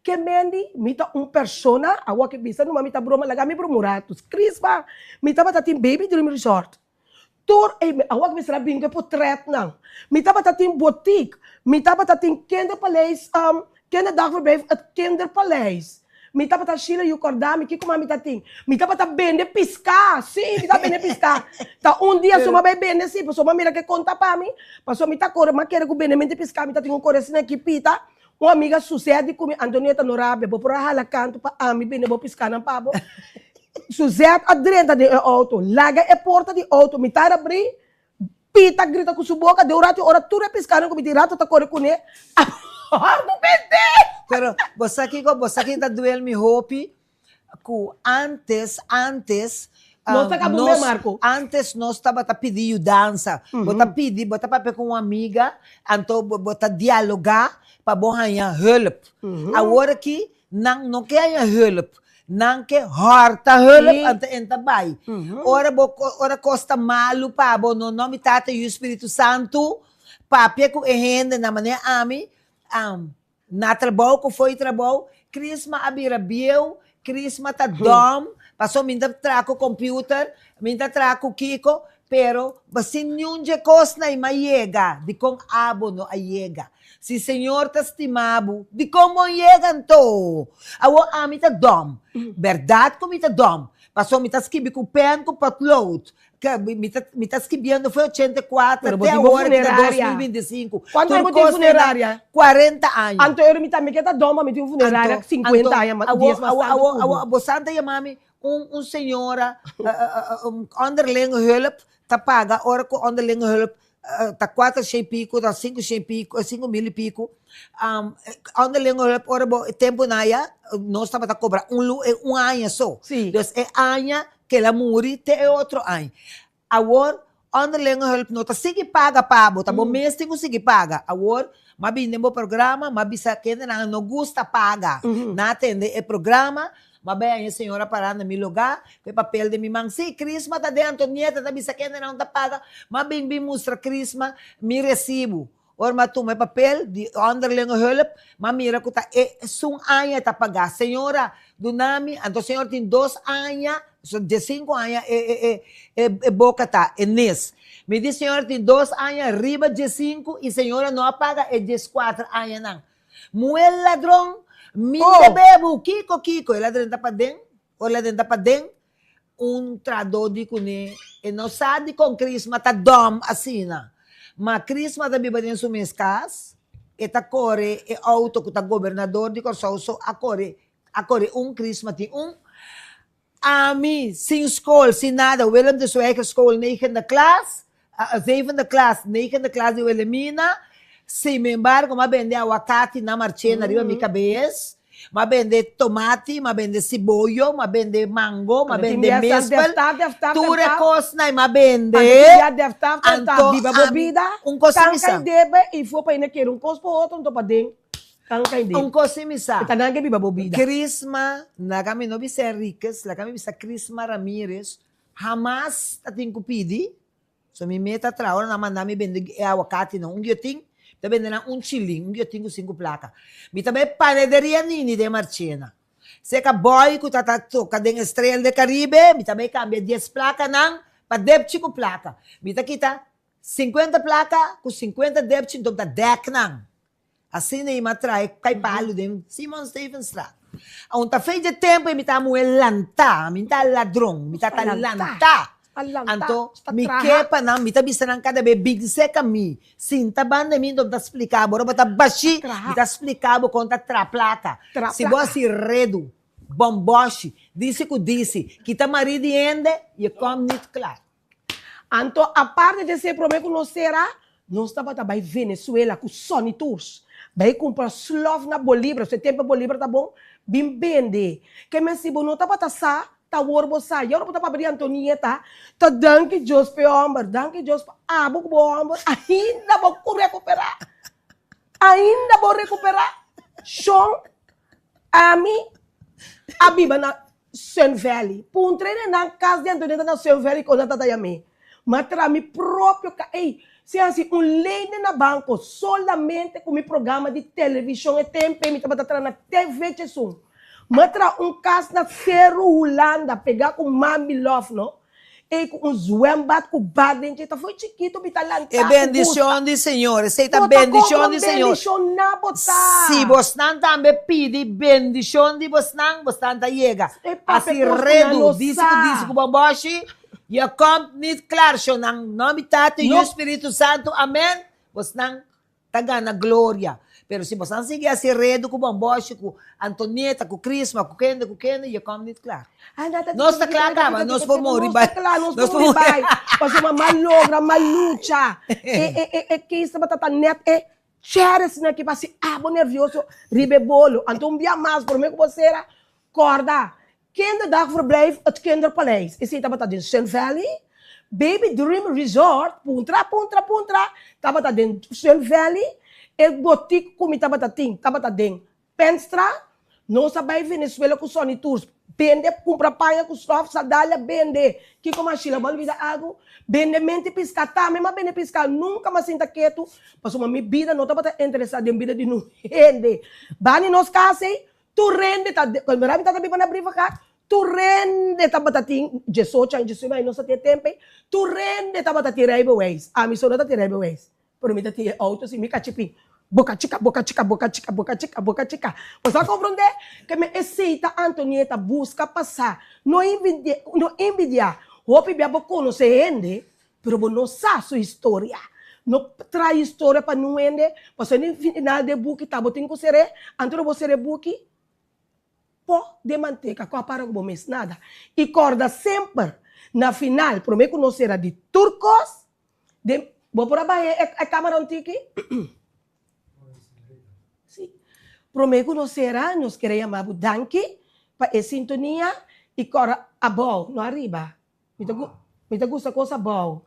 Ke mendi mi ta un persona, awor ke bisa numa mi ta broma, laga mi broma un ratu, Crisma, mi tabata tin Baby Dream Resort. Tur e awor mi mester a bin ku e potretnan. Mi tabata tin botik, mi tabata tin kinderpaleis, kinderdagverblijf het kinderpaleis. Mi tabata Sheila yu kòrda mi kiko mas mi ta tin. Mi tabata bende piská, sí, mi tabata bende piská. Ta un dia so mi a bai bende sí, pasobra mi a mira ke konta pa mi, pasobra mi ta kore, mi a kere ku bendemento di piská mi ta tin un kore asina aki pita. Un amiga Suzette di ku mi, Antonieta no rabia, bo por a hala kantu pa ami bende bo piskánan pa bo? Suzette a drenta den e auto, laga e porta di auto mitar abrí, Pita grita ku su boka, den un ratu ora tur e piskánan ku mi tin rato ta kore kuné, a hòrdu bendé! Pero bo sa kiko, bo sa ki ta duel mi hopi? Ku antes, antes, Nos ta kabu me, Marco. Antes nos tabata pidi yudansa. Bo ta pidi, bo ta papia ku un amiga, anto bo ta dialogá pa bo haña hulp. Awor aki nan no ke haña hulp, nan ke hòrta hulp, anto en ta bai. Ora bo, ora kos ta malu pa bo, no no mi Tata yu Spiritu Santu, papia ku e hende na manera ami, Na trabou ku fo'i trabou, Crisma a bira bieu, Crisma ta dòm, paso mi ta traha ku computer, mi ta traha ku kiko, pero sin niun dje kosnan i m'a yega, dikon abo no a yega? Si Señor ta stima bo, dikon bo yega anto? Awor ami ta dòm, bèrdat ku mi ta dòm, paso mi ta skibi ku pèn ku potlood, Mi ta, mi ta skibiendo foi 84 Pero bo te tin bo awor ki ta funeraria. 2025. Cuanto Tur aña bo tin cos na funeraria? 40 aña. Anto ero mi tambe ke ta doma, mi tin un funeraria Anto, 50 anto, aña, ma awo, 10 mas awo, tanto awo, ku awo, bo. bo santa yama mi un, un señora, un onderlinge hulp ta paga ora ku onderlinge hulp ta kuater shen pico, ta sinku shen pico, sinku mil i pico. Onderlinge hulp ora bo e tempunan aya nos tabata kobra un lu, un aña so. Sí. Dus e aña Kel a muri te e otro aña. Awor, onderlinge hulp no ta sigui paga pa bo, ta bo mes tin ku sigui paga. Awor, m'a bini den bo programa, m'a bisa kendenan no gusta paga. Nan a tende e programa, m'a bai haña e señora pará na mi lugá, ku e papel den mi man. Sí, Crisma ta den, Antonieta ta bisa kendenan no ta paga. M'a bin bin mustra Crisma mi resibu. Ora m'a tuma e papel di onderlinge hulp, m'a mira ku ta e esun aña e ta pagá. Señora, duna mi, anto señor tin dos aña, so diesinku aña e e e e e boka ta, e nes. Mi di señora tin dos aña riba diesinku i señora no a paga e dieskuater añanan. Muhé ladron, mi Oh! debe bo, kiko kiko? El a drenta paden, ora el a drenta paden, Un trahadó di kuné e no sa dikon Crisma ta dòm asina. Ma Crisma ta biba den su mes kas, e ta kore e outo ku ta gobernador di Kòrsou so a kore, a kore un, Crisma tin un. Ami sin skol, sin nada, Willem de Zwijger school negende klas, zevende klas, negende klas di Wilhelmina, sin embargo m'a bende awakati na Marchena riba mi kabes. M'a bende tomati, m'a bende siboyo, m'a bende mango, m'a bende mespel, tur e kosnan m'a bende. Anto biba bo bida, un kos kan mi sa. kai debe i for pa hende kere un kos pa otro anto paden kan kai debe. Un kos mi sa. E ta nan ke biba bo bida. Crisma, laga mi no bisa Enriquez, laga mi bisa Crisma Ramirez, hamas ta tin ku pidi. So mi meta tra ora nan manda mi bende e awakatinan un giotin, mi ta bende nan un chilin, un giotin ku sinku plaka. Mi ta bai panederia Nini den Marchena. Seka boy ku ta ta toka den Estrella del Caribe, mi ta bai kambia dies plakanan pa depchi ku plaka. Mi ta kita sinkuenta plaka ku sinkuenta depchi, nton ta dèk nan. Asina i m'a trae kai palu den Simon Stevenstraat. Aun ta fe dje tempo ei mi ta muhe lantá, mi ta ladron, mi ta ta lantá. Anto mi ke pa nan, mi ta bisa nan kada be, bin seka mi, sinta banda mi, anto mi ta splika bo, ora bo ta bashí, mi ta splika bo kon ta tra plaka. Si bo hasi redu, bòmbòshi, disi ku disi, kita marí di hende, je komt niet klaar. Anto aparte di esei prome ku nos sera, nos tabata bai Venezuela ku Sonny Tours, bai kumpra slof na Bolibra, su e tempu Bolibra ta bon, bin bende. Ke men si bo no tabata sa, ta awor bo sa. Ya ora bo ta papia di Antonieta, ta danki Dios p'e hòmber, danki Dios pa abo ku bo hòmber ainda bo ku rekuperá, ainda bo rekuperá. Shon, ami a biba na Sun Valley. Puntra e nan kas di Antonieta na Sun Valley kon nan ta ta yam'é. M'a traha mi propio ka ey, si hasi un lene na banko solamente ku mi programa di televishon e tempe mi tabata traha na TV Chesun. M'a traha un kas na Seru Hulanda pegá ku Mami Love no. Ey ku un zwembad ku bad den dje ta fo'i chikitu mi ta lantá E ku bendishon gusta. di Señor, esei ta Bo ta bendishon kompra di Señor. bendishoná bo ta. Si bosnan tambe pidi bendishon di bosnan, bosnan ta yega. E papia Asi kos ku nan redu, no disi ku disi sa. ku bòbòshi, je komt niet klaar, shonnan. Nòmber di Tata, Yu, No. Spiritu Santu, amen. Bosnan ta gana gloria. Pero si bosan sigui hasi redu ku Bomboshi, ku Antonieta, ku Crisma, ku kende, ku kende, je komt niet klaar. Nos ta kla kaba, nos por muri bai. Nos ta kla, nos por muri bai. Pasobra m'a logra, m'a lucha. E, e, e, e case tabata ta net e chere asina ki pa hasi abo nervioso riba e bolo. Anto un bia mas, prome ku bo sera, kòrda, Kinderdagverblijf Het Kinderpaleis, esei tabata den Sun Valley. Baby Dream Resort, puntra, puntra, puntra, tabata den Sun Valley. E botik ku mi tabata tin tabata den Penstra. Nos a bai Venezuela ku Sonny Tours, bende, kumpra paña ku stof, sandalia, bende. Kiko mas Sheila, bo a lubida algu? Bende menti piská, tambe m'a bende piská, nunka m'a sinta ketu, pasobra mi bida no tabata interesá den bida di nun hende. Bani nos kas ei, Tur rende ta, cuando mi tata biba na Brievengat, tur rende tabata tin diesocho aña, diesnuebe aña, nos ta tin e tempo ei, tur rende tabata tin rijbewijs. Ami so no ta tin rijbewijs, pero mi ta tin e auto si mi kachipin, boca chica, boca chica, boca chica, boca chica, boca chica. Bo sa comprende? Ke men esei ta Antonieta busca pa sa, no envidia, no envidia. Hopi bia bo conoce hende, Pero bo no sa su historia. No traha historia pa nun hende, pasobra den final di e buki ta bo tin ku ser'é, anto bo ser'é buki po den manteka ku a para ku bo mes nada. I kòrda semper na final promé ku nos sera di tur kos den bo por a baha e kamera un tiki? Sí. Promé ku nos sera nos kere yama bo danki pa e sintonia i kòrda abou no ariba. Mi ta mi ta gusta kos abou.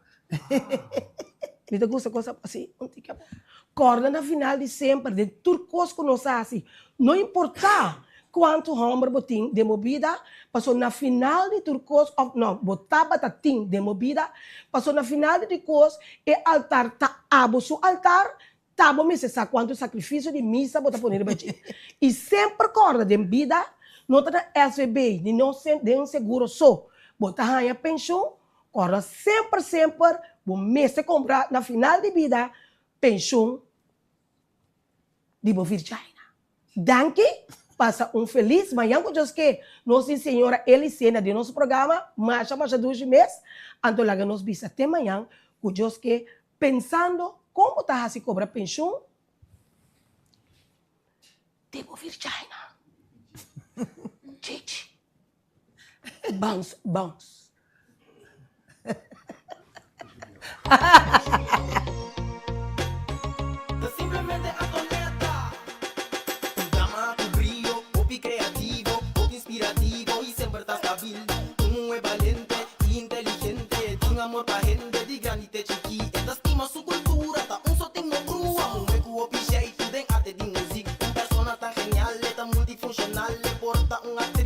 Mi ta gusta kos abou, si, un tiki abou. Kòrda na final di semper, den tur kos ku nos hasi, no importá kuantu hòmber bo tin den bo bida, pasobra na final di tur kos, òf no, bo tabata tin den bo bida, pasobra na final di tur kos, e altar ta abo su altar, Ta bo mester sa kuantu sakrifisio di misa bo ta pone riba dje. I semper kòrda den bida no ta na SVB ni no den seguro so bo ta haña penshun, kòrda semper semper bo mester kumpra na final di bida penshun di bo virjaina. Danki, pasa un felis mañan ku Dios ke. Nos tin señora Elisena den nos programa, masha masha dushi mes, anto laga nos bisa te mañan ku Dios ke pensando kon bo ta hasi kobra penshun di bo virjaina. Chichi. Bounce, bounce. Ta simplemente Antonetta. Un dama ku brio, hopi kreativo, hopi inspirativo i semper ta stabil. Un muhé balente i inteligente, tin amor pa hende di grandi te chikí. E ta stima su kultura, ta un sotin no brua. Muhé ku hopi sheitu den arte di muzik. Un persona tan genial, e ta multifunshonal, e por ta un.